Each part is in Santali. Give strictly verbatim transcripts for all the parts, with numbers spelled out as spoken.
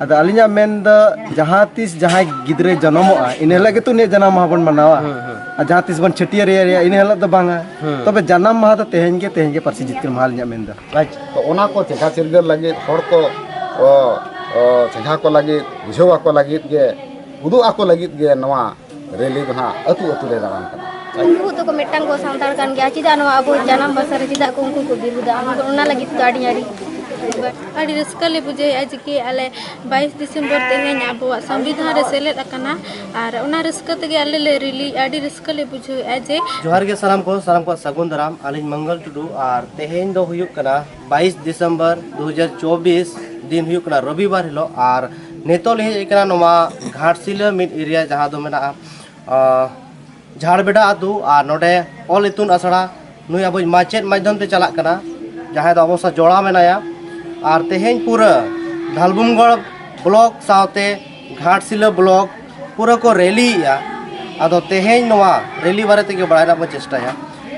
ᱟᱫᱚ ᱟᱹᱞᱤᱧᱟᱜ ᱢᱮᱱ ᱫᱚ, ᱡᱟᱦᱟᱸ ᱛᱤᱥ ᱡᱟᱦᱟᱸᱭ ᱜᱤᱫᱽᱨᱟᱹᱭ ᱡᱚᱱᱚᱢᱚᱜᱼᱟ, ᱤᱱᱟᱹ ᱦᱤᱞᱳᱜ ᱜᱮᱛᱚ ᱩᱱᱤᱭᱟᱜ ᱡᱟᱱᱟᱢ ᱢᱟᱦᱟ ᱵᱚᱱ ᱢᱟᱱᱟᱣᱟ᱾ ᱦᱩᱸ, ᱦᱩᱸ᱾ ᱟᱨ ᱡᱟᱦᱟᱸ ᱛᱤᱥ ᱵᱚᱱ ᱪᱷᱟᱹᱴᱭᱟᱹᱨ ᱮᱭᱟ, ᱤᱱᱟᱹ ᱦᱤᱞᱳᱜ ᱫᱚ ᱵᱟᱝᱟ᱾ ᱦᱩᱸ᱾ ᱛᱚᱵᱮ ᱡᱟᱱᱟᱢ ᱢᱟᱦᱟ ᱫᱚ ᱛᱮᱦᱮᱧ ᱜᱮ, ᱛᱮᱦᱮᱧ ᱜᱮ ᱯᱟᱹᱨᱥᱤ ᱡᱤᱛᱠᱟᱹᱨ ᱢᱟᱦᱟ ᱟᱹᱞᱤᱧᱟᱜ ᱢᱮᱱ ᱫᱚ᱾ ᱟᱪᱪᱷᱟ, ᱛᱚ ᱚᱱᱟ ᱠᱚ ᱪᱮᱸᱜᱷᱟ ᱪᱤᱨᱜᱟᱹᱞ ᱞᱟᱹᱜᱤᱫ, ᱦᱚᱲ ᱠᱚ, ᱚ, ᱚ, ᱪᱮᱸᱜᱷᱟ ᱠᱚ ᱞᱟᱹᱜᱤᱫ, ᱵᱩᱡᱷᱟᱹᱣ ᱟᱠᱚ ᱞᱟᱹᱜᱤᱫ ᱜᱮ, ᱩᱫᱩᱜ ᱟᱠᱚ ᱞᱟᱹᱜᱤᱫ ᱜᱮ ᱱᱚᱣᱟ ᱨᱮᱞᱤ ᱫᱚ ᱦᱟᱸᱜ ᱟᱹᱛᱩ ᱟᱹᱛᱩ ᱞᱮ ᱫᱟᱬᱟᱱ ᱠᱟᱱᱟ᱾ ᱩᱱᱠᱩ ᱫᱚᱠᱚ ᱢᱤᱫᱴᱟᱝ ᱠᱚ ᱥᱟᱱᱛᱟᱲ ᱠᱟᱱ ᱜᱮᱭᱟ, ᱪᱮᱫᱟᱜ ᱱᱚᱣᱟ ᱟᱵᱚ ᱡᱟᱱᱟᱢ ᱵᱷᱟᱥᱟ ᱨᱮ ᱪᱮᱫᱟᱜ ᱠᱚ ᱩᱱᱠᱩ ᱠᱚ ᱵᱤᱨᱩᱫᱟ? ᱚᱱᱟ ᱞᱟᱹᱜᱤᱫ ᱫᱚ ᱟᱹᱰᱤ ᱟᱹᱰᱤ ᱟᱹᱰᱤ ᱨᱟᱹᱥᱠᱟᱹ ᱞᱮ ᱵᱩᱡᱷᱟᱹᱣᱮᱫᱼᱟ ᱡᱮ ᱠᱤ ᱟᱞᱮ ᱵᱟᱭᱤᱥ ᱰᱤᱥᱮᱢᱵᱚᱨ ᱛᱮᱦᱮᱧ ᱟᱵᱚᱣᱟᱜ ᱥᱚᱝᱵᱤᱫᱷᱟᱱ ᱨᱮ ᱥᱮᱞᱮᱫ ᱟᱠᱟᱱᱟ᱾ ᱟᱨ ᱚᱱᱟ ᱨᱟᱹᱥᱠᱟᱹ ᱛᱮᱜᱮ ᱟᱞᱮ ᱞᱮ ᱨᱮᱞᱤ, ᱟᱹᱰᱤ ᱨᱟᱹᱥᱠᱟᱹ ᱞᱮ ᱵᱩᱡᱷᱟᱹᱣᱮᱫᱼᱟ ᱡᱮ ᱡᱚᱦᱟᱨ ᱜᱮ ᱥᱟᱱᱟᱢ ᱠᱚ, ᱥᱟᱱᱟᱢ ᱠᱚᱣᱟᱜ ᱥᱟᱹᱜᱩᱱ ᱫᱟᱨᱟᱢ᱾ ᱟᱹᱞᱤᱧ ᱢᱚᱝᱜᱚᱞ ᱴᱩᱰᱩ, ᱟᱨ ᱛᱮᱦᱮᱧ ᱫᱚ ᱦᱩᱭᱩᱜ ᱠᱟᱱᱟ ᱵᱟᱭᱤᱥ ᱰᱤᱥᱮᱢᱵᱚᱨ ᱫᱩ ᱦᱟᱡᱟᱨ ᱪᱚᱵᱵᱤᱥ, ᱫᱤᱱ ᱦᱩᱭᱩᱜ ᱠᱟᱱᱟ ᱨᱚᱵᱤᱵᱟᱨ ᱦᱤᱞᱳᱜ᱾ ᱟᱨ ᱱᱤᱛᱚᱜ ᱞᱤᱧ ᱦᱮᱡ ᱟᱠᱟᱱᱟ ᱱᱚᱣᱟ ᱜᱷᱟᱴᱥᱤᱞᱟᱹ ᱢᱤᱫ ᱮᱨᱤᱭᱟ ᱡᱟᱦᱟᱸ ᱫᱚ ᱢᱮᱱᱟᱜᱼᱟ, ᱟᱸ, ᱡᱷᱟᱲᱵᱮᱰᱟ ᱟᱹᱛᱩ, ᱟᱨ ᱱᱚᱰᱮ ᱚᱞ ᱤᱛᱩᱱ ᱟᱥᱲᱟ ᱱᱩᱭ ᱟᱵᱚᱭᱤᱡ ᱢᱟᱪᱮᱫ ᱢᱟᱫᱽᱫᱷᱚᱢ ᱛᱮ ᱪᱟᱞᱟᱜ ᱠᱟᱱᱟ, ᱡᱟᱦᱟᱸᱭ ᱫᱚ ᱟᱵᱚ ᱥᱟᱶ ᱡᱚᱲᱟᱣ ᱢᱮᱱᱟᱭᱟ᱾ ᱟᱨ ᱛᱮᱦᱮᱧ ᱯᱩᱨᱟᱹ ᱰᱷᱟᱞᱵᱩᱢᱜᱚᱲ ᱵᱞᱚᱠ ᱥᱟᱶᱛᱮ ᱜᱷᱟᱴᱥᱤᱞᱟᱹ ᱵᱞᱚᱠ ᱯᱩᱨᱟᱹ ᱠᱚ ᱨᱮᱞᱤᱭᱮᱜᱼᱟ᱾ ᱟᱫᱚ ᱛᱮᱦᱮᱧ ᱱᱚᱣᱟ ᱨᱮᱞᱤ ᱵᱟᱨᱮ ᱛᱮᱜᱮ ᱵᱟᱲᱟᱭ ᱨᱮᱱᱟᱜ ᱵᱚᱱ ᱪᱮᱥᱴᱟᱭᱟ᱾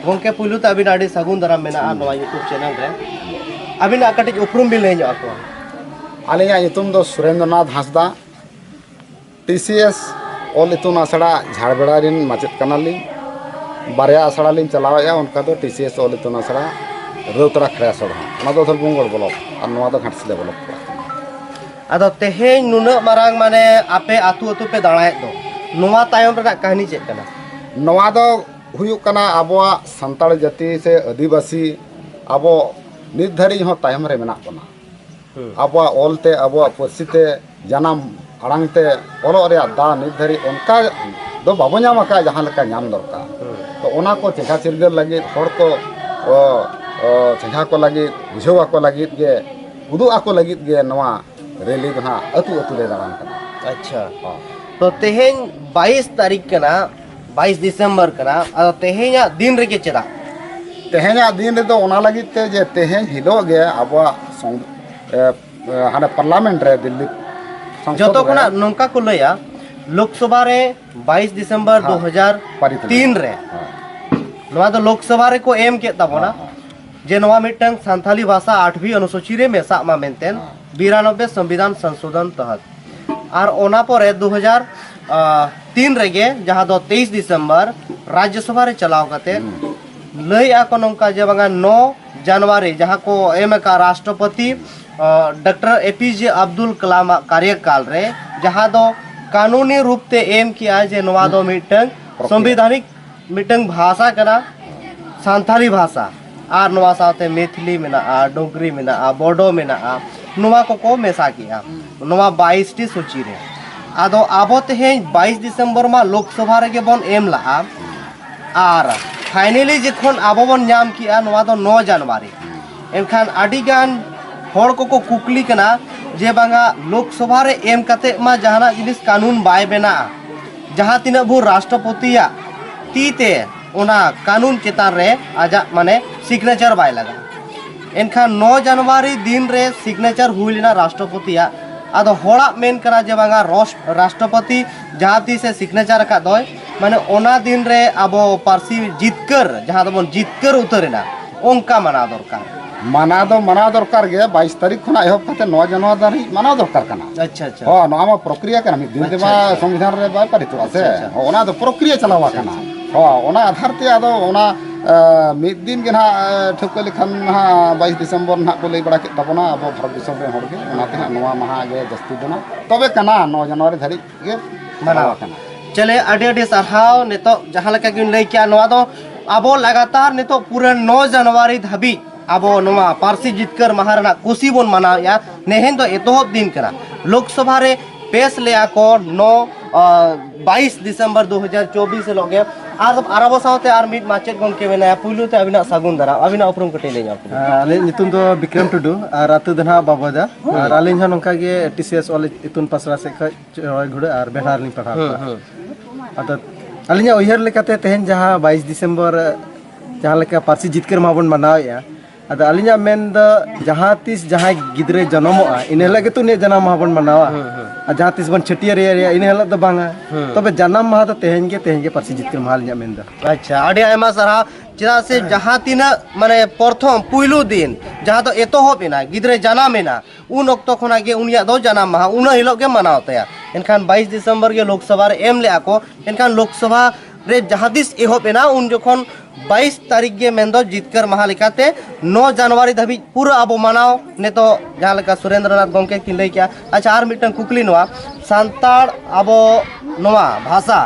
ᱜᱚᱢᱠᱮ, ᱯᱩᱭᱞᱩ ᱛᱮ ᱟᱹᱵᱤᱱ ᱟᱹᱰᱤ ᱥᱟᱹᱜᱩᱱ ᱫᱟᱨᱟᱢ ᱢᱮᱱᱟᱜᱼᱟ ᱱᱚᱣᱟ YouTube ᱪᱮᱱᱮᱞ ᱨᱮ᱾ ᱟᱹᱵᱤᱱᱟᱜ ᱠᱟᱹᱴᱤᱡ ᱩᱯᱨᱩᱢ ᱵᱤᱱ ᱞᱟᱹᱭ ᱧᱚᱜ ᱟᱠᱚᱣᱟ᱾ ᱟᱹᱞᱤᱧᱟᱜ ᱧᱩᱛᱩᱢ ᱫᱚ ᱥᱩᱨᱮᱱᱫᱨᱚᱱᱟᱛᱷ ᱦᱟᱸᱥᱫᱟ᱾ ᱴᱤ ᱥᱤ ᱮᱥ ᱚᱞ ᱤᱛᱩᱱ ᱟᱥᱲᱟ ᱡᱷᱟᱲᱵᱮᱲᱟ ᱨᱮᱱ ᱢᱟᱪᱮᱫ ᱠᱟᱱᱟᱞᱤᱧ᱾ ᱵᱟᱨᱭᱟ ᱟᱥᱲᱟ ᱞᱤᱧ ᱪᱟᱞᱟᱣᱮᱫᱼᱟ, ᱚᱱᱠᱟ ᱫᱚ ᱴᱤ ᱥᱤ ᱮᱥ ᱚᱞ ᱤᱛᱩᱱ ᱟᱥᱲᱟ ᱨᱟᱹᱣᱛᱟᱲᱟ ᱠᱷᱮᱲᱟ ᱥᱚᱲᱦᱟ, ᱚᱱᱟ ᱫᱚ ᱫᱷᱚᱞᱵᱷᱩᱢᱜᱚᱲ ᱵᱞᱚᱠ, ᱟᱨ ᱱᱚᱣᱟ ᱫᱚ ᱜᱷᱟᱴᱥᱤᱞᱟᱹ ᱵᱞᱚᱠ ᱯᱟᱲᱟᱜ ᱠᱟᱱᱟ᱾ ᱟᱫᱚ ᱛᱮᱦᱮᱧ ᱱᱩᱱᱟᱹᱜ ᱢᱟᱨᱟᱝ, ᱢᱟᱱᱮ, ᱟᱯᱮ ᱟᱹᱛᱩ ᱟᱹᱛᱩ ᱯᱮ ᱫᱟᱬᱟᱭᱮᱫ ᱫᱚ, ᱱᱚᱣᱟ ᱛᱟᱭᱚᱢ ᱨᱮᱱᱟᱜ ᱠᱟᱹᱦᱱᱤ ᱪᱮᱫ ᱠᱟᱱᱟ? ᱱᱚᱣᱟ ᱫᱚ ᱦᱩᱭᱩᱜ ᱠᱟᱱᱟ ᱟᱵᱚᱣᱟᱜ ᱥᱟᱱᱛᱟᱲ ᱡᱟᱹᱛᱤ ᱥᱮ ᱟᱹᱫᱤᱵᱟᱹᱥᱤ, ᱟᱵᱚ ᱱᱤᱛ ᱫᱷᱟᱹᱨᱤᱡ ᱦᱚᱸ ᱛᱟᱭᱚᱢ ᱨᱮ ᱢᱮᱱᱟᱜ ᱵᱚᱱᱟ᱾ ᱦᱩᱸ᱾ ᱟᱵᱚᱣᱟᱜ ᱚᱞ ᱛᱮ, ᱟᱵᱚᱣᱟᱜ ᱯᱟᱹᱨᱥᱤ ᱛᱮ, ᱡᱟᱱᱟᱢ ᱟᱲᱟᱝ ᱛᱮ ᱚᱞᱚᱜ ᱨᱮᱭᱟᱜ ᱫᱟᱣ ᱱᱤᱛ ᱫᱷᱟᱹᱨᱤᱡ ᱚᱱᱠᱟ ᱫᱚ ᱵᱟᱵᱚ ᱧᱟᱢ ᱟᱠᱟᱫᱼᱟ, ᱡᱟᱦᱟᱸ ᱞᱮᱠᱟ ᱧᱟᱢ ᱫᱚᱨᱠᱟᱨ᱾ ᱦᱩᱸ᱾ ᱛᱚ, ᱚᱱᱟ ᱠᱚ ᱪᱮᱸᱜᱷᱟ ᱪᱤᱨᱜᱟᱹᱞ ᱞᱟᱹᱜᱤᱫ, ᱦᱚᱲ ᱠᱚ, ᱚ, ᱚ, ᱪᱮᱸᱜᱷᱟ ᱠᱚ ᱞᱟᱹᱜᱤᱫ, ᱵᱩᱡᱷᱟᱹᱣ ᱟᱠᱚ ᱞᱟᱹᱜᱤᱫ ᱜᱮ, ᱩᱫᱩᱜ ᱟᱠᱚ ᱞᱟᱹᱜᱤᱫ ᱜᱮ ᱱᱚᱣᱟ ᱨᱮᱞᱤ ᱫᱚ ᱦᱟᱸᱜ ᱟᱹᱛᱩ ᱟᱹᱛᱩ ᱞᱮ ᱫᱟᱬᱟᱱ ᱠᱟᱱᱟ᱾ ᱟᱪᱪᱷᱟ᱾ ᱦᱚᱸ᱾ ᱛᱚ, ᱛᱮᱦᱮᱧ ᱵᱟᱭᱤᱥ ᱛᱟᱹᱨᱤᱠᱷ ᱠᱟᱱᱟ, ᱵᱟᱭᱤᱥ ᱰᱤᱥᱮᱢᱵᱚᱨ ᱠᱟᱱᱟ, ᱟᱫᱚ ᱛᱮᱦᱮᱧᱟᱜ ᱫᱤᱱ ᱨᱮᱜᱮ ᱪᱮᱫᱟᱜ? ᱛᱮᱦᱮᱧᱟᱜ ᱫᱤᱱ ᱨᱮᱫᱚ ᱚᱱᱟ ᱞᱟᱹᱜᱤᱫ ᱛᱮ ᱡᱮ ᱛᱮᱦᱮᱧ ᱦᱤᱞᱳᱜ ᱜᱮ ᱟᱵᱚᱣᱟᱜ ᱥᱚᱝ-, ᱮ, ᱮ, ᱦᱟᱱᱮ ᱯᱟᱨᱞᱟᱢᱮᱱᱴ ᱨᱮ ᱫᱤᱞᱞᱤ ᱥᱚᱝᱥᱚᱫ ᱡᱚᱛᱚ ᱨᱮ ᱠᱷᱚᱱᱟᱜ ᱱᱚᱝᱠᱟ ᱠᱚ ᱞᱟᱹᱭᱟ, ᱞᱳᱠᱥᱚᱵᱷᱟ ᱨᱮ ᱵᱟᱭᱤᱥ ᱰᱤᱥᱮᱢᱵᱚᱨ ᱦᱮᱸ, ᱫᱩ ᱦᱟᱡᱟᱨ ᱛᱤᱱ ᱯᱟᱨᱤᱛ ᱞᱮᱱᱟ᱾ ᱨᱮ᱾ ᱦᱮᱸ᱾ ᱱᱚᱣᱟ ᱫᱚ ᱞᱳᱠᱥᱚᱵᱷᱟ ᱨᱮᱠᱚ ᱮᱢ ᱠᱮᱫ ᱛᱟᱵᱚᱱᱟ, ᱦᱮᱸ, ᱦᱮᱸ᱾ ᱡᱮ ᱱᱚᱣᱟ ᱢᱤᱫᱴᱟᱝ ᱥᱟᱱᱛᱷᱟᱞᱤ ᱵᱷᱟᱥᱟ ᱟᱴᱵᱷᱤ ᱚᱱᱩᱥᱩᱪᱤ ᱨᱮ ᱢᱮᱥᱟᱜ ᱢᱟ ᱢᱮᱱᱛᱮ᱾ ᱦᱮᱸ᱾ ᱵᱤᱨᱟᱱᱚᱵᱵᱮ ᱥᱚᱝᱵᱤᱫᱷᱟᱱ ᱥᱚᱝᱥᱳᱫᱷᱚᱱ ᱛᱚᱦᱚᱛ᱾ ᱟᱨ ᱚᱱᱟ ᱯᱚᱨᱮ ᱫᱩ ᱦᱟᱡᱟᱨ ᱛᱤᱱ ᱨᱮᱜᱮ, ᱡᱟᱦᱟᱸ ᱫᱚ ᱛᱮᱭᱤᱥ ᱰᱤᱥᱮᱢᱵᱚᱨ, ᱨᱟᱡᱽᱭᱚ ᱥᱚᱵᱷᱟ ᱨᱮ ᱪᱟᱞᱟᱣ ᱠᱟᱛᱮ ᱞᱟᱹᱭ ᱟᱠᱚ ᱱᱚᱝᱠᱟ ᱡᱮ ᱵᱟᱝᱟ, ᱱᱚ ᱡᱟᱱᱩᱣᱟᱨᱤ ᱡᱟᱦᱟᱸ ᱠᱚ ᱮᱢ ᱟᱠᱟᱫ ᱨᱟᱥᱴᱨᱚᱯᱚᱛᱤ ᱰᱚᱠᱴᱚᱨ ᱮ ᱯᱤ ᱡᱮ ᱟᱵᱫᱩᱞ ᱠᱟᱞᱟᱢ ᱟᱜ ᱠᱟᱨᱭᱚᱠᱟᱞ ᱨᱮ, ᱡᱟᱦᱟᱸ ᱫᱚ ᱠᱟᱹᱱᱩᱱᱤ ᱨᱩᱯ ᱛᱮ ᱮᱢ ᱠᱮᱜᱼᱟ ᱡᱮ ᱱᱚᱣᱟ ᱫᱚ ᱢᱤᱫᱴᱟᱝ ᱯᱨᱚᱠᱨᱤᱭᱟ᱾ ᱥᱚᱝᱵᱤᱫᱷᱟᱱᱤᱠ ᱢᱤᱫᱴᱟᱝ ᱵᱷᱟᱥᱟ ᱠᱟᱱᱟ, ᱥᱟᱱᱛᱟᱲᱤ ᱵᱷᱟᱥᱟ᱾ ᱟᱨ ᱱᱚᱣᱟ ᱥᱟᱶᱛᱮ ᱢᱮᱛᱷᱤᱞᱤ ᱢᱮᱱᱟᱜᱼᱟ, ᱰᱳᱜᱽᱨᱤ ᱢᱮᱱᱟᱜᱼᱟ, ᱵᱳᱰᱳ ᱢᱮᱱᱟᱜᱼᱟ, ᱱᱚᱣᱟ ᱠᱚᱠᱚ ᱢᱮᱥᱟ ᱠᱮᱜᱼᱟ ᱱᱚᱣᱟ ᱵᱟᱭᱤᱥ ᱴᱤ ᱥᱩᱪᱤ ᱨᱮ᱾ ᱟᱫᱚ ᱟᱵᱚ ᱛᱮᱦᱮᱧ ᱵᱟᱭᱤᱥ ᱰᱤᱥᱮᱢᱵᱚᱨ ᱢᱟ ᱞᱳᱠᱥᱚᱵᱷᱟ ᱨᱮᱜᱮ ᱵᱚᱱ ᱮᱢ ᱞᱟᱜᱼᱟ, ᱟᱨ ᱯᱷᱟᱭᱱᱮᱞᱤ ᱡᱚᱠᱷᱚᱱ ᱟᱵᱚ ᱵᱚᱱ ᱧᱟᱢ ᱠᱮᱜᱼᱟ ᱱᱚᱣᱟ ᱫᱚ ᱱᱚ ᱡᱟᱱᱩᱣᱟᱨᱤ, ᱮᱱᱠᱷᱟᱱ ᱟᱹᱰᱤ ᱜᱟᱱ ᱦᱚᱲ ᱠᱚᱠᱚ ᱠᱩᱠᱞᱤ ᱠᱟᱱᱟ ᱡᱮ ᱵᱟᱝᱟ, ᱞᱳᱠᱥᱚᱵᱷᱟ ᱨᱮ ᱮᱢ ᱠᱟᱛᱮ ᱢᱟ ᱡᱟᱦᱟᱱᱟᱜ ᱡᱤᱱᱤᱥ ᱠᱟᱹᱱᱩᱱ ᱵᱟᱭ ᱵᱮᱱᱟᱜᱼᱟ, ᱡᱟᱦᱟᱸ ᱛᱤᱱᱟᱹᱜ ᱵᱷᱳᱨ ᱨᱟᱥᱴᱨᱚᱯᱚᱛᱤᱭᱟᱜ ᱛᱤ ᱛᱮ ᱚᱱᱟ ᱠᱟᱹᱱᱩᱱ ᱪᱮᱛᱟᱱ ᱨᱮ ᱟᱡᱟᱜ ᱢᱟᱱᱮ ᱥᱤᱜᱽᱱᱮᱪᱟᱨ ᱵᱟᱭ ᱞᱟᱜᱟᱜᱼᱟ᱾ ᱮᱱᱠᱷᱟᱱ ᱱᱚ ᱡᱟᱱᱩᱣᱟᱨᱤ ᱫᱤᱱ ᱨᱮ ᱥᱤᱜᱽᱱᱮᱪᱟᱨ ᱦᱩᱭ ᱞᱮᱱᱟ ᱨᱟᱥᱴᱨᱚᱯᱚᱛᱤᱭᱟᱜ, ᱟᱫᱚ ᱦᱚᱲᱟᱜ ᱢᱮᱱ ᱠᱟᱱᱟ ᱡᱮ ᱵᱟᱝᱟ, ᱨᱚᱥ-, ᱨᱟᱥᱴᱨᱚᱯᱚᱛᱤ ᱡᱟᱦᱟᱸ ᱛᱤᱥᱮ ᱥᱤᱜᱽᱱᱮᱪᱟᱨ ᱟᱠᱟᱫ ᱫᱚᱭ, ᱢᱟᱱᱮ ᱚᱱᱟ ᱫᱤᱱ ᱨᱮ ᱟᱵᱚ ᱯᱟᱹᱨᱥᱤ ᱡᱤᱛᱠᱟᱹᱨ, ᱡᱟᱦᱟᱸ ᱫᱚᱵᱚᱱ ᱡᱤᱛᱠᱟᱹᱨ ᱩᱛᱟᱹᱨ ᱮᱱᱟ, ᱚᱱᱠᱟ ᱢᱟᱱᱟᱣ ᱫᱚᱨᱠᱟᱨ᱾ ᱢᱟᱱᱟᱣ ᱫᱚ ᱢᱟᱱᱟᱣ ᱫᱚᱨᱠᱟᱨ ᱜᱮ, ᱵᱟᱭᱤᱥ ᱛᱟᱹᱨᱤᱠᱷ ᱠᱷᱚᱱᱟᱜ ᱮᱦᱚᱵ ᱠᱟᱛᱮ ᱱᱚᱣᱟ ᱡᱟᱱᱩᱣᱟᱨᱤ ᱫᱷᱟᱹᱨᱤᱡ ᱢᱟᱱᱟᱣ ᱫᱚᱨᱠᱟᱨ ᱠᱟᱱᱟ᱾ ᱟᱪᱪᱷᱟ, ᱟᱪᱪᱷᱟ᱾ ᱦᱚᱸ, ᱱᱚᱣᱟ ᱢᱟ ᱯᱨᱚᱠᱨᱤᱭᱟ ᱠᱟᱱᱟ, ᱢᱤᱫ ᱫᱤᱱ ᱟᱪᱪᱷᱟ, ᱛᱮᱢᱟ ᱟᱪᱪᱷᱟ᱾ ᱥᱚᱝᱵᱤᱫᱷᱟᱱ ᱨᱮ ᱵᱟᱭ ᱯᱟᱨᱤᱛᱚᱜᱼᱟ ᱥᱮ᱾ ᱟᱪᱪᱷᱟ, ᱟᱪᱪᱷᱟ᱾ ᱦᱚᱸ, ᱚᱱᱟ ᱫᱚ ᱯᱨᱚᱠᱨᱤᱭᱟ ᱪᱟᱞᱟᱣ ᱟᱪᱪᱷᱟ, ᱟᱠᱟᱱᱟ᱾ ᱟᱪᱪᱷᱟ᱾ ᱦᱚᱸ, ᱚᱱᱟ ᱟᱫᱷᱟᱨ ᱛᱮ ᱟᱫᱚ ᱚᱱᱟ, ᱮ, ᱢᱤᱫ ᱫᱤᱱ ᱜᱮ ᱱᱟᱦᱟᱜ, ᱮ, ᱴᱷᱟᱹᱣᱠᱟᱹ ᱞᱮᱠᱷᱟᱱ ᱱᱟᱦᱟᱜ ᱵᱟᱭᱤᱥ ᱰᱤᱥᱮᱢᱵᱚᱨ ᱱᱟᱦᱟᱜ ᱠᱚ ᱞᱟᱹᱭ ᱵᱟᱲᱟ ᱠᱮᱫ ᱛᱟᱵᱚᱱᱟ ᱟᱵᱚ ᱵᱷᱟᱨᱚᱛ ᱫᱤᱥᱚᱢ ᱨᱮᱱ ᱦᱚᱲ ᱜᱮ, ᱚᱱᱟᱛᱮ ᱱᱟᱦᱟᱜ ᱱᱚᱣᱟ ᱢᱟᱦᱟ ᱜᱮ ᱡᱟᱹᱥᱛᱤ ᱫᱚ ᱱᱟᱦᱟᱜ᱾ ᱛᱚᱵᱮ ᱠᱟᱱᱟ ᱱᱚ ᱡᱟᱱᱩᱣᱟᱨᱤ ᱫᱷᱟᱹᱨᱤᱡ ᱜᱮ ᱢᱟᱱᱟᱣ᱾ ᱪᱟᱞᱟᱣ ᱟᱠᱟᱱᱟ᱾ ᱪᱚᱞᱮ, ᱟᱹᱰᱤ ᱟᱹᱰᱤ ᱥᱟᱨᱦᱟᱣ᱾ ᱱᱤᱛᱚᱜ ᱡᱟᱦᱟᱸ ᱞᱮᱠᱟ ᱜᱮᱢ ᱞᱟᱹᱭ ᱠᱮᱜᱼᱟ, ᱱᱚᱣᱟ ᱫᱚ ᱟᱵᱚ ᱞᱟᱜᱟᱛᱟᱨ ᱱᱤᱛᱚᱜ ᱯᱩᱨᱟᱹ ᱱᱚ ᱡᱟᱱᱩᱣᱟᱨᱤ ᱫᱷᱟᱹᱵᱤᱡ ᱟᱵᱚ ᱱᱚᱣᱟ ᱯᱟᱹᱨᱥᱤ ᱡᱤᱛᱠᱟᱹᱨ ᱢᱟᱦᱟ ᱨᱮᱱᱟᱜ ᱠᱩᱥᱤ ᱵᱚᱱ ᱢᱟᱱᱟᱣᱮᱫᱼᱟ᱾ ᱱᱮᱦᱮᱧ ᱫᱚ ᱮᱛᱚᱦᱚᱵ ᱫᱤᱱ ᱠᱟᱱᱟ᱾ ᱞᱳᱠᱥᱚᱵᱷᱟ ᱨᱮ ᱯᱮᱥ ᱞᱮᱜᱼᱟ ᱠᱚ ᱱᱚ, ᱟ, ᱵᱟᱭᱤᱥ ᱰᱤᱥᱮᱢᱵᱚᱨ ᱫᱩ ᱦᱟᱡᱟᱨ ᱪᱚᱵᱵᱤᱥ ᱦᱤᱞᱳᱜ ᱜᱮ᱾ ᱟᱨ, ᱟᱨ ᱟᱵᱚ ᱥᱟᱶᱛᱮ ᱟᱨ ᱢᱤᱫ ᱢᱟᱪᱮᱫ ᱜᱚᱢᱠᱮ ᱢᱮᱱᱟᱭᱟ᱾ ᱯᱩᱭᱞᱩ ᱛᱮ ᱟᱹᱵᱤᱱᱟᱜ ᱥᱟᱹᱜᱩᱱ ᱫᱟᱨᱟᱢ, ᱟᱹᱵᱤᱱᱟᱜ ᱩᱯᱨᱩᱢ ᱠᱟᱹᱴᱤᱡ ᱞᱟᱹᱭ ᱧᱚᱜ ᱵᱤᱱ᱾ ᱦᱮᱸ, ᱟᱹᱞᱤᱧᱟᱜ ᱧᱩᱛᱩᱢ ᱫᱚ ᱵᱤᱠᱨᱚᱢ ᱴᱩᱰᱩ ᱟᱨ ᱟᱹᱛᱩ ᱫᱚ ᱱᱟᱦᱟᱜ ᱵᱟᱵᱚᱫᱟ᱾ ᱦᱩᱸ᱾ ᱟᱨ ᱟᱹᱞᱤᱧ ᱦᱚᱸ ᱱᱚᱝᱠᱟ ᱜᱮ ᱴᱤ ᱥᱤ ᱮᱥ ᱚᱞ ᱤᱛᱩᱱ ᱯᱟᱥᱲᱟ ᱥᱮᱫ ᱠᱷᱚᱱ ᱪᱚᱲᱚᱭ ᱜᱷᱩᱲᱟᱹ ᱟᱨ ᱵᱮᱲᱦᱟ ᱨᱮᱞᱤᱧ ᱯᱟᱲᱦᱟᱣ ᱦᱩᱸ, ᱠᱚᱣᱟ᱾ ᱦᱩᱸ᱾ ᱟᱫᱚ ᱟᱹᱞᱤᱧᱟᱜ ᱩᱭᱦᱟᱹᱨ ᱞᱮᱠᱟᱛᱮ ᱛᱮᱦᱮᱧ ᱡᱟᱦᱟᱸ ᱵᱟᱭᱤᱥ ᱰᱤᱥᱮᱢᱵᱚᱨ ᱡᱟᱦᱟᱸ ᱞᱮᱠᱟ ᱯᱟᱹᱨᱥᱤ ᱡᱤᱛᱠᱟᱹᱨ ᱢᱟᱦᱟ ᱵᱚᱱ ᱢᱟᱱᱟᱣᱮᱫᱼᱟ, ᱟᱫᱚ ᱟᱹᱞᱤᱧᱟᱜ ᱢᱮᱱ ᱫᱚ ᱡᱟᱦᱟᱸ ᱛᱤᱥ ᱡᱟᱦᱟᱸᱭ ᱜᱤᱫᱽᱨᱟᱹᱭ ᱡᱚᱱᱚᱢᱚᱜᱼᱟ, ᱤᱱᱟᱹ ᱦᱤᱞᱳᱜ ᱜᱮᱛᱚ ᱩᱱᱤᱭᱟᱜ ᱡᱟᱱᱟᱢ ᱢᱟᱦᱟ ᱵᱚᱱ ᱢᱟᱱᱟᱣᱟ᱾ ᱦᱩᱸ, ᱦᱩᱸ᱾ ᱟᱨ ᱡᱟᱦᱟᱸ ᱛᱤᱥ ᱵᱚᱱ ᱪᱷᱟᱹᱴᱭᱟᱹᱨ ᱮᱭᱟ, ᱤᱱᱟᱹ ᱦᱤᱞᱳᱜ ᱫᱚ ᱵᱟᱝᱟ᱾ ᱦᱩᱸ᱾ ᱛᱚᱵᱮ ᱡᱟᱱᱟᱢ ᱢᱟᱦᱟ ᱫᱚ ᱛᱮᱦᱮᱧ ᱜᱮ, ᱛᱮᱦᱮᱧ ᱜᱮ ᱯᱟᱹᱨᱥᱤ ᱡᱤᱛᱠᱟᱹᱨ ᱢᱟᱦᱟ ᱟᱹᱞᱤᱧᱟᱜ ᱢᱮᱱ ᱫᱚ᱾ ᱟᱪᱪᱷᱟ, ᱟᱹᱰᱤ ᱟᱭᱢᱟ ᱥᱟᱨᱦᱟᱣ᱾ ᱪᱮᱫᱟᱜ ᱥᱮ ᱡᱟᱦᱟᱸ ᱛᱤᱱᱟᱹᱜ, ᱢᱟᱱᱮ, ᱯᱨᱚᱛᱷᱚᱢ ᱯᱩᱭᱞᱩ ᱫᱤᱱ ᱡᱟᱦᱟᱸ ᱫᱚ ᱮᱛᱚᱦᱚᱵ ᱮᱱᱟ, ᱜᱤᱫᱽᱨᱟᱹ ᱡᱟᱱᱟᱢ ᱮᱱᱟ, ᱩᱱ ᱚᱠᱛᱚ ᱠᱷᱚᱱᱟᱜ ᱜᱮ ᱩᱱᱤᱭᱟᱜ ᱫᱚ ᱡᱟᱱᱟᱢ ᱢᱟᱦᱟ ᱩᱱᱟᱹ ᱦᱤᱞᱳᱜ ᱜᱮ ᱢᱟᱱᱟᱣ ᱛᱟᱭᱟ᱾ ᱮᱱᱠᱷᱟᱱ ᱵᱟᱭᱤᱥ ᱰᱤᱥᱮᱢᱵᱚᱨ ᱜᱮ ᱞᱳᱠᱥᱚᱵᱷᱟ ᱨᱮ ᱮᱢ ᱞᱮᱜᱼᱟ ᱠᱚ᱾ ᱮᱱᱠᱷᱟᱱ ᱞᱳᱠᱥᱚᱵᱷᱟ ᱨᱮ ᱡᱟᱦᱟᱸ ᱛᱤᱥ ᱮᱦᱚᱵ ᱮᱱᱟ, ᱩᱱ ᱡᱚᱠᱷᱚᱱ ᱵᱟᱭᱤᱥ ᱛᱟᱹᱨᱤᱠᱷ ᱜᱮ, ᱢᱮᱱᱫᱚ ᱡᱤᱛᱠᱟᱹᱨ ᱢᱟᱦᱟ ᱞᱮᱠᱟᱛᱮ ᱱᱚ ᱡᱟᱱᱩᱣᱟᱨᱤ ᱫᱷᱟᱹᱵᱤᱡ ᱯᱩᱨᱟᱹ ᱟᱵᱚ ᱢᱟᱱᱟᱣ, ᱱᱤᱛᱚᱜ ᱡᱟᱦᱟᱸ ᱞᱮᱠᱟ ᱥᱩᱨᱮᱱᱫᱨᱚᱱᱟᱛᱷ ᱜᱚᱢᱠᱮ ᱠᱤᱱ ᱞᱟᱹᱭ ᱠᱮᱜᱼᱟ᱾ ᱟᱪᱪᱷᱟ, ᱟᱨ ᱢᱤᱫᱴᱟᱝ ᱠᱩᱠᱞᱤ ᱱᱚᱣᱟ, ᱥᱟᱱᱛᱟᱲ ᱟᱵᱚ ᱱᱚᱣᱟ ᱵᱷᱟᱥᱟ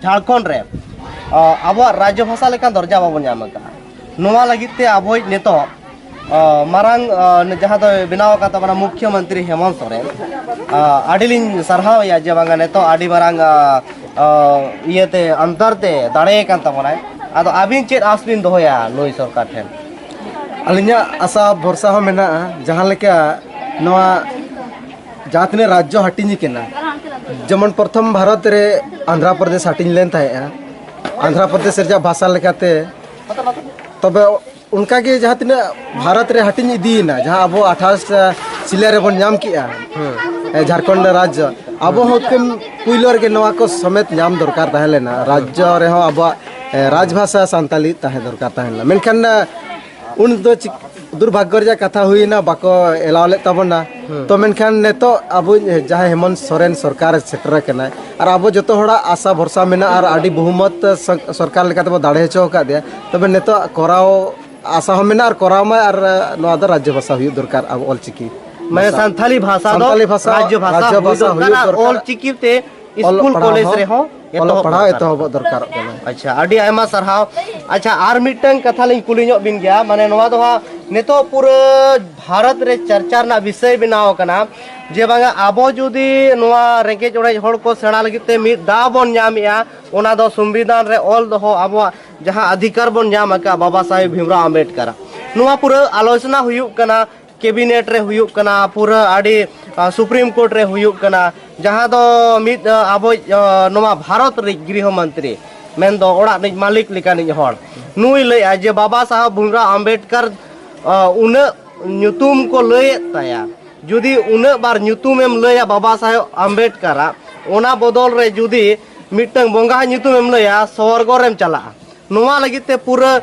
ᱡᱷᱟᱲᱠᱷᱚᱸᱰ ᱨᱮ, ᱟ, ᱟᱵᱚᱣᱟᱜ ᱨᱟᱡᱽᱡᱚ ᱵᱷᱟᱥᱟ ᱞᱮᱠᱟᱱ ᱫᱚᱨᱡᱟ ᱵᱟᱵᱚᱱ ᱧᱟᱢ ᱟᱠᱟᱫᱼᱟ᱾ ᱱᱚᱣᱟ ᱞᱟᱹᱜᱤᱫ ᱛᱮ ᱟᱵᱚᱭᱤᱡ ᱱᱤᱛᱚᱜ, ᱟ, ᱢᱟᱨᱟᱝ, ᱟ, ᱡᱟᱦᱟᱸ ᱫᱚᱭ ᱵᱮᱱᱟᱣ ᱟᱠᱟᱫ ᱛᱟᱵᱚᱱᱟ ᱢᱩᱠᱷᱭᱚ ᱢᱚᱱᱛᱨᱤ ᱦᱮᱢᱚᱱᱛ ᱥᱚᱨᱮᱱ, ᱟ, ᱟᱹᱰᱤ ᱞᱤᱧ ᱥᱟᱨᱦᱟᱣᱮᱭᱟ ᱡᱮ ᱵᱟᱝᱟ ᱱᱤᱛᱚᱜ ᱟᱹᱰᱤ ᱢᱟᱨᱟᱝ, ᱟ, ᱟ, ᱤᱭᱟᱹᱛᱮ ᱟᱱᱛᱟᱨ ᱛᱮ ᱫᱟᱲᱮ ᱟᱠᱟᱱ ᱛᱟᱵᱚᱱᱟᱭ᱾ ᱟᱫᱚ ᱟᱹᱵᱤᱱ ᱪᱮᱫ ᱟᱸᱥ ᱵᱤᱱ ᱫᱚᱦᱚᱭᱟ ᱱᱩᱭ ᱥᱚᱨᱠᱟᱨ ᱴᱷᱮᱱ? ᱟᱹᱞᱤᱧᱟᱜ ᱟᱥᱟ ᱵᱷᱚᱨᱥᱟ ᱦᱚᱸ ᱢᱮᱱᱟᱜᱼᱟ, ᱡᱟᱦᱟᱸ ᱞᱮᱠᱟ ᱱᱚᱣᱟ ᱡᱟᱦᱟᱸ ᱛᱤᱱᱟᱹᱜ ᱨᱟᱡᱽᱡᱚ ᱦᱟᱹᱴᱤᱧ ᱟᱠᱟᱱᱟ, ᱡᱮᱢᱚᱱ ᱯᱨᱚᱛᱷᱚᱢ ᱵᱷᱟᱨᱚᱛ ᱨᱮ ᱟᱱᱫᱷᱨᱟ ᱯᱨᱚᱫᱮᱥ ᱦᱟᱹᱴᱤᱧ ᱞᱮᱱ ᱛᱟᱦᱮᱸᱜᱼᱟ, ᱟᱱᱫᱷᱨᱟ ᱯᱨᱚᱫᱮᱥ ᱨᱮᱭᱟᱜ ᱵᱷᱟᱥᱟ ᱞᱮᱠᱟᱛᱮ, ᱛᱚᱵᱮ ᱚᱱᱠᱟᱜᱮ ᱡᱟᱦᱟᱸ ᱛᱤᱱᱟᱹᱜ ᱵᱷᱟᱨᱚᱛ ᱨᱮ ᱦᱟᱹᱴᱤᱧ ᱤᱫᱤᱭᱮᱱᱟ, ᱡᱟᱦᱟᱸ ᱟᱵᱚ ᱟᱴᱷᱟᱥ ᱥᱤᱞᱟᱹ ᱨᱮᱵᱚᱱ ᱧᱟᱢ ᱠᱮᱜᱼᱟ, ᱮ, ᱡᱷᱟᱲᱠᱷᱚᱸᱰ ᱨᱟᱡᱽᱡᱚ, ᱟᱵᱚ ᱦᱚᱸ ᱩᱛᱠᱟᱹᱢ ᱯᱩᱭᱞᱳ ᱨᱮᱜᱮ ᱱᱚᱣᱟ ᱠᱚ ᱥᱚᱢᱮᱛ ᱧᱟᱢ ᱫᱚᱨᱠᱟᱨ ᱛᱟᱦᱮᱸ ᱞᱮᱱᱟ᱾ ᱨᱟᱡᱽᱡᱚ ᱨᱮᱦᱚᱸ ᱟᱵᱚᱣᱟᱜ, ᱮ, ᱨᱟᱡᱽᱵᱷᱟᱥᱟ ᱥᱟᱱᱛᱟᱞᱤ ᱛᱟᱦᱮᱸ ᱫᱚᱨᱠᱟᱨ ᱛᱟᱦᱮᱸ ᱞᱮᱱᱟ, ᱢᱮᱱᱠᱷᱟᱱ, ᱮ, ᱩᱱ ᱫᱚ ᱪᱤᱠ-, ᱫᱩᱨᱵᱷᱟᱜᱽᱜᱚ ᱨᱮᱭᱟᱜ ᱠᱟᱛᱷᱟ ᱦᱩᱭᱱᱟ, ᱵᱟᱠᱚ ᱮᱞᱟᱣ ᱞᱮᱫ ᱛᱟᱵᱚᱱᱟ᱾ ᱛᱚ ᱢᱮᱱᱠᱷᱟᱱ ᱱᱤᱛᱚᱜ ᱟᱵᱚ ᱡᱟᱦᱟᱸᱭ ᱦᱮᱢᱚᱱᱛ ᱥᱚᱨᱮᱱ ᱥᱚᱨᱠᱟᱨ ᱥᱮᱴᱮᱨ ᱟᱠᱟᱱᱟᱭ, ᱟᱨ ᱟᱵᱚ ᱡᱚᱛᱚ ᱦᱚᱲᱟᱜ ᱟᱥᱟ ᱵᱷᱚᱨᱥᱟ ᱢᱮᱱᱟᱜᱼᱟ, ᱟᱨ ᱟᱹᱰᱤ ᱵᱚᱦᱩᱢᱚᱛ ᱥᱚ-, ᱥᱚᱨᱠᱟᱨ ᱞᱮᱠᱟᱛᱮ ᱵᱚ ᱫᱟᱲᱮ ᱦᱚᱪᱚ ᱟᱠᱟᱫᱮᱭᱟ, ᱛᱚᱵᱮ ᱱᱤᱛᱚᱜ ᱠᱚᱨᱟᱣ ᱟᱥᱟ ᱦᱚᱸ ᱢᱮᱱᱟᱜᱼᱟ, ᱟᱨ ᱠᱚᱨᱟᱣ ᱢᱟᱭ, ᱟᱨ ᱱᱚᱣᱟ ᱫᱚ ᱨᱟᱡᱽᱡᱚ ᱵᱷᱟᱥᱟ ᱦᱩᱭᱩᱜ ᱫᱚᱨᱠᱟᱨ, ᱟᱵᱚ ᱚᱞᱪᱤᱠᱤ ᱢᱟᱱᱮ ᱵᱷᱟᱥᱟ᱾ ᱥᱟᱱᱛᱟᱞᱤ ᱵᱷᱟᱥᱟ ᱫᱚ ᱥᱟᱱᱛᱟᱞᱤ ᱵᱷᱟᱥᱟ ᱨᱟᱡᱽᱡᱚ ᱵᱷᱟᱥᱟ ᱨᱟᱡᱽᱡᱚ ᱦᱩᱭ ᱵᱷᱟᱥᱟ ᱫᱚᱨᱠᱟᱨ, ᱦᱩᱭᱩᱜ ᱟᱨ ᱫᱚᱨᱠᱟᱨ᱾ ᱚᱞ ᱪᱤᱠᱤ ᱛᱮ ᱚᱞᱚᱜ ᱥᱠᱩᱞ ᱯᱟᱲᱦᱟᱣ ᱠᱚᱞᱮᱡᱽ ᱦᱚᱸ, ᱨᱮᱦᱚᱸ ᱚᱞᱚᱜ ᱮᱛᱚᱦᱚᱵ ᱯᱟᱲᱦᱟᱣ ᱫᱚᱨᱠᱟᱨ᱾ ᱮᱛᱚᱦᱚᱵᱚᱜ ᱫᱚᱨᱠᱟᱨᱚᱜ ᱠᱟᱱᱟ᱾ ᱟᱪᱪᱷᱟ, ᱟᱹᱰᱤ ᱟᱭᱢᱟ ᱥᱟᱨᱦᱟᱣ᱾ ᱟᱪᱪᱷᱟ, ᱟᱨ ᱢᱤᱫᱴᱟᱝ ᱠᱟᱛᱷᱟ ᱞᱤᱧ ᱠᱩᱞᱤ ᱧᱚᱜ ᱵᱤᱱ ᱜᱮᱭᱟ, ᱢᱟᱱᱮ ᱱᱚᱣᱟ ᱫᱚ ᱦᱟᱸᱜ ᱱᱤᱛᱚᱜ ᱯᱩᱨᱟᱹ ᱵᱷᱟᱨᱚᱛ ᱨᱮ ᱪᱟᱨᱪᱟ ᱨᱮᱱᱟᱜ ᱵᱤᱥᱚᱭ ᱵᱮᱱᱟᱣ ᱟᱠᱟᱱᱟ, ᱡᱮ ᱵᱟᱝᱟ ᱟᱵᱚ ᱡᱩᱫᱤ ᱱᱚᱣᱟ ᱨᱮᱸᱜᱮᱡ ᱚᱨᱮᱡ ᱦᱚᱲ ᱠᱚ ᱥᱮᱬᱟ ᱞᱟᱹᱜᱤᱫ ᱛᱮ ᱢᱤᱫ ᱫᱟᱣ ᱵᱚᱱ ᱧᱟᱢᱮᱜᱼᱟ, ᱚᱱᱟ ᱫᱚ ᱥᱚᱝᱵᱤᱫᱷᱟᱱ ᱨᱮ ᱚᱞ ᱫᱚᱦᱚ ᱟᱵᱚᱣᱟᱜ ᱡᱟᱦᱟᱸ ᱚᱫᱷᱤᱠᱟᱨ ᱵᱚᱱ ᱧᱟᱢ ᱟᱠᱟᱫᱼᱟ ᱵᱟᱵᱟ ᱥᱟᱦᱮᱵᱽ ᱵᱷᱤᱢᱨᱟᱣ ᱟᱢᱵᱮᱰᱠᱟᱨᱟᱜ, ᱱᱚᱣᱟ ᱯᱩᱨᱟᱹ ᱟᱞᱳᱪᱚᱱᱟ ᱦᱩᱭᱩᱜ ᱠᱟᱱᱟ, ᱠᱮᱵᱤᱱᱮᱴ ᱨᱮ ᱦᱩᱭᱩᱜ ᱠᱟᱱᱟ, ᱯᱩᱨᱟᱹ ᱟᱹᱰᱤ, ᱟ, ᱥᱩᱯᱨᱤᱢ ᱠᱳᱨᱴ ᱨᱮ ᱦᱩᱭᱩᱜ ᱠᱟᱱᱟ, ᱡᱟᱦᱟᱸ ᱫᱚ ᱢᱤᱫ, ᱟ, ᱟᱵᱚᱭᱤᱡ, ᱟ, ᱱᱚᱣᱟ ᱵᱷᱟᱨᱚᱛ ᱨᱤᱡ ᱜᱨᱤᱦᱚ ᱢᱚᱱᱛᱨᱤ, ᱢᱮᱱᱫᱚ ᱚᱲᱟᱜ ᱨᱤᱡ ᱢᱟᱹᱞᱤᱠ ᱞᱮᱠᱟᱱᱤᱡ ᱦᱚᱲ, ᱱᱩᱭ ᱞᱟᱹᱭᱮᱜᱼᱟ ᱡᱮ ᱵᱟᱵᱟ ᱥᱟᱦᱮᱵᱽ ᱵᱷᱤᱢᱨᱟᱣ ᱟᱢᱵᱮᱰᱠᱟᱨ, ᱟ, ᱩᱱᱟᱹᱜ ᱧᱩᱛᱩᱢ ᱠᱚ ᱞᱟᱹᱭᱮᱫ ᱛᱟᱭᱟ, ᱡᱩᱫᱤ ᱩᱱᱟᱹᱜ ᱵᱟᱨ ᱧᱩᱛᱩᱢᱮᱢ ᱞᱟᱹᱭᱟ ᱵᱟᱵᱟ ᱥᱟᱦᱮᱵᱽ ᱟᱢᱵᱮᱰᱠᱟᱨᱟᱜ, ᱚᱱᱟ ᱵᱚᱫᱚᱞ ᱨᱮ ᱡᱩᱫᱤ ᱢᱤᱫᱴᱟᱝ ᱵᱚᱸᱜᱟ ᱧᱩᱛᱩᱢᱮᱢ ᱞᱟᱹᱭᱟ, ᱥᱚᱨᱜᱚ ᱨᱮᱢ ᱪᱟᱞᱟᱜᱼᱟ᱾ ᱱᱚᱣᱟ ᱞᱟᱹᱜᱤᱫ ᱛᱮ ᱯᱩᱨᱟᱹ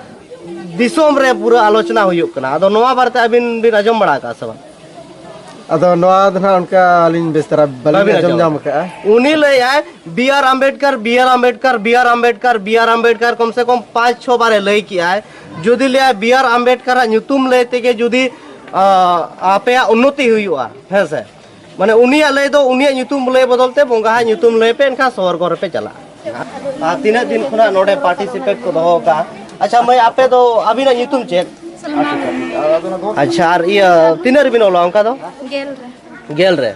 ᱫᱤᱥᱚᱢ ᱨᱮ ᱯᱩᱨᱟᱹ ᱟᱞᱳᱪᱚᱱᱟ ᱦᱩᱭᱩᱜ ᱠᱟᱱᱟ᱾ ᱟᱫᱚ ᱱᱚᱣᱟ ᱵᱟᱨᱮᱛᱮ ᱟᱹᱵᱤᱱ ᱵᱤᱱ ᱟᱸᱡᱚᱢ ᱵᱟᱲᱟ ᱟᱠᱟᱫᱼᱟ ᱥᱮ ᱵᱟᱝ? ᱟᱫᱚ ᱱᱚᱣᱟ ᱫᱚ ᱱᱟᱦᱟᱜ ᱚᱱᱠᱟ ᱟᱹᱞᱤᱧ ᱵᱮᱥ ᱫᱷᱟᱨᱟ ᱵᱟᱹᱞᱤᱧ ᱵᱟᱹᱵᱤᱱ ᱟᱸᱡᱚᱢ ᱟᱸᱡᱚᱢ ᱧᱟᱢ ᱟᱠᱟᱫᱼᱟ᱾ ᱩᱱᱤ ᱞᱟᱹᱭᱟᱭ, "B R Ambedkar, B R Ambedkar, B R Ambedkar", ᱠᱚᱢ ᱥᱮ ᱠᱚᱢ ᱯᱟᱸᱪ ᱪᱷᱚ ᱵᱟᱨᱮ ᱞᱟᱹᱭ ᱠᱮᱜᱼᱟᱭ᱾ ᱡᱩᱫᱤ ᱞᱟᱹᱭᱟᱭ, "ᱵᱤ ᱟᱨ ᱟᱢᱵᱮᱰᱠᱟᱨᱟᱜ ᱧᱩᱛᱩᱢ ᱞᱟᱹᱭ ᱛᱮᱜᱮ ᱡᱩᱫᱤ, ᱟ, ᱟᱯᱮᱭᱟᱜ ᱩᱱᱱᱚᱛᱤ ᱦᱩᱭᱩᱜᱼᱟ", ᱦᱮᱸ ᱥᱮ? ᱢᱟᱱᱮ ᱩᱱᱤᱭᱟᱜ ᱞᱟᱹᱭ ᱫᱚ ᱩᱱᱤᱭᱟᱜ ᱧᱩᱛᱩᱢ ᱞᱟᱹᱭ ᱵᱚᱫᱚᱞ ᱛᱮ ᱵᱚᱸᱜᱟ ᱦᱟᱜ ᱧᱩᱛᱩᱢ ᱞᱟᱹᱭ ᱯᱮ, ᱮᱱᱠᱷᱟᱱ ᱥᱚᱨᱜᱚ ᱨᱮᱯᱮ ᱪᱟᱞᱟᱜᱼᱟ᱾ ᱟᱨ ᱛᱤᱱᱟᱹᱜ ᱫᱤᱱ ᱠᱷᱚᱱᱟᱜ ᱱᱚᱰᱮ ᱯᱟᱨᱴᱤᱥᱤᱯᱮᱴ ᱠᱚ ᱫᱚᱦᱚ ᱟᱠᱟᱫᱼᱟ? ᱟᱪᱪᱷᱟ ᱢᱟᱹᱭ, ᱟᱯᱮ ᱫᱚ ᱟᱹᱵᱤᱱᱟᱜ ᱧᱩᱛᱩᱢ ᱪᱮᱫ? ᱥᱚᱞᱢᱟ ᱢᱩᱨᱢᱩ᱾ ᱟᱪᱪᱷᱟ, ᱟᱨ ᱤᱭᱟᱹ ᱛᱤᱱᱟᱹᱜ ᱨᱮᱵᱤᱱ ᱚᱞᱚᱜᱼᱟ ᱚᱱᱠᱟ ᱫᱚ? ᱜᱮᱞ ᱨᱮ᱾ ᱜᱮᱞ ᱨᱮ᱾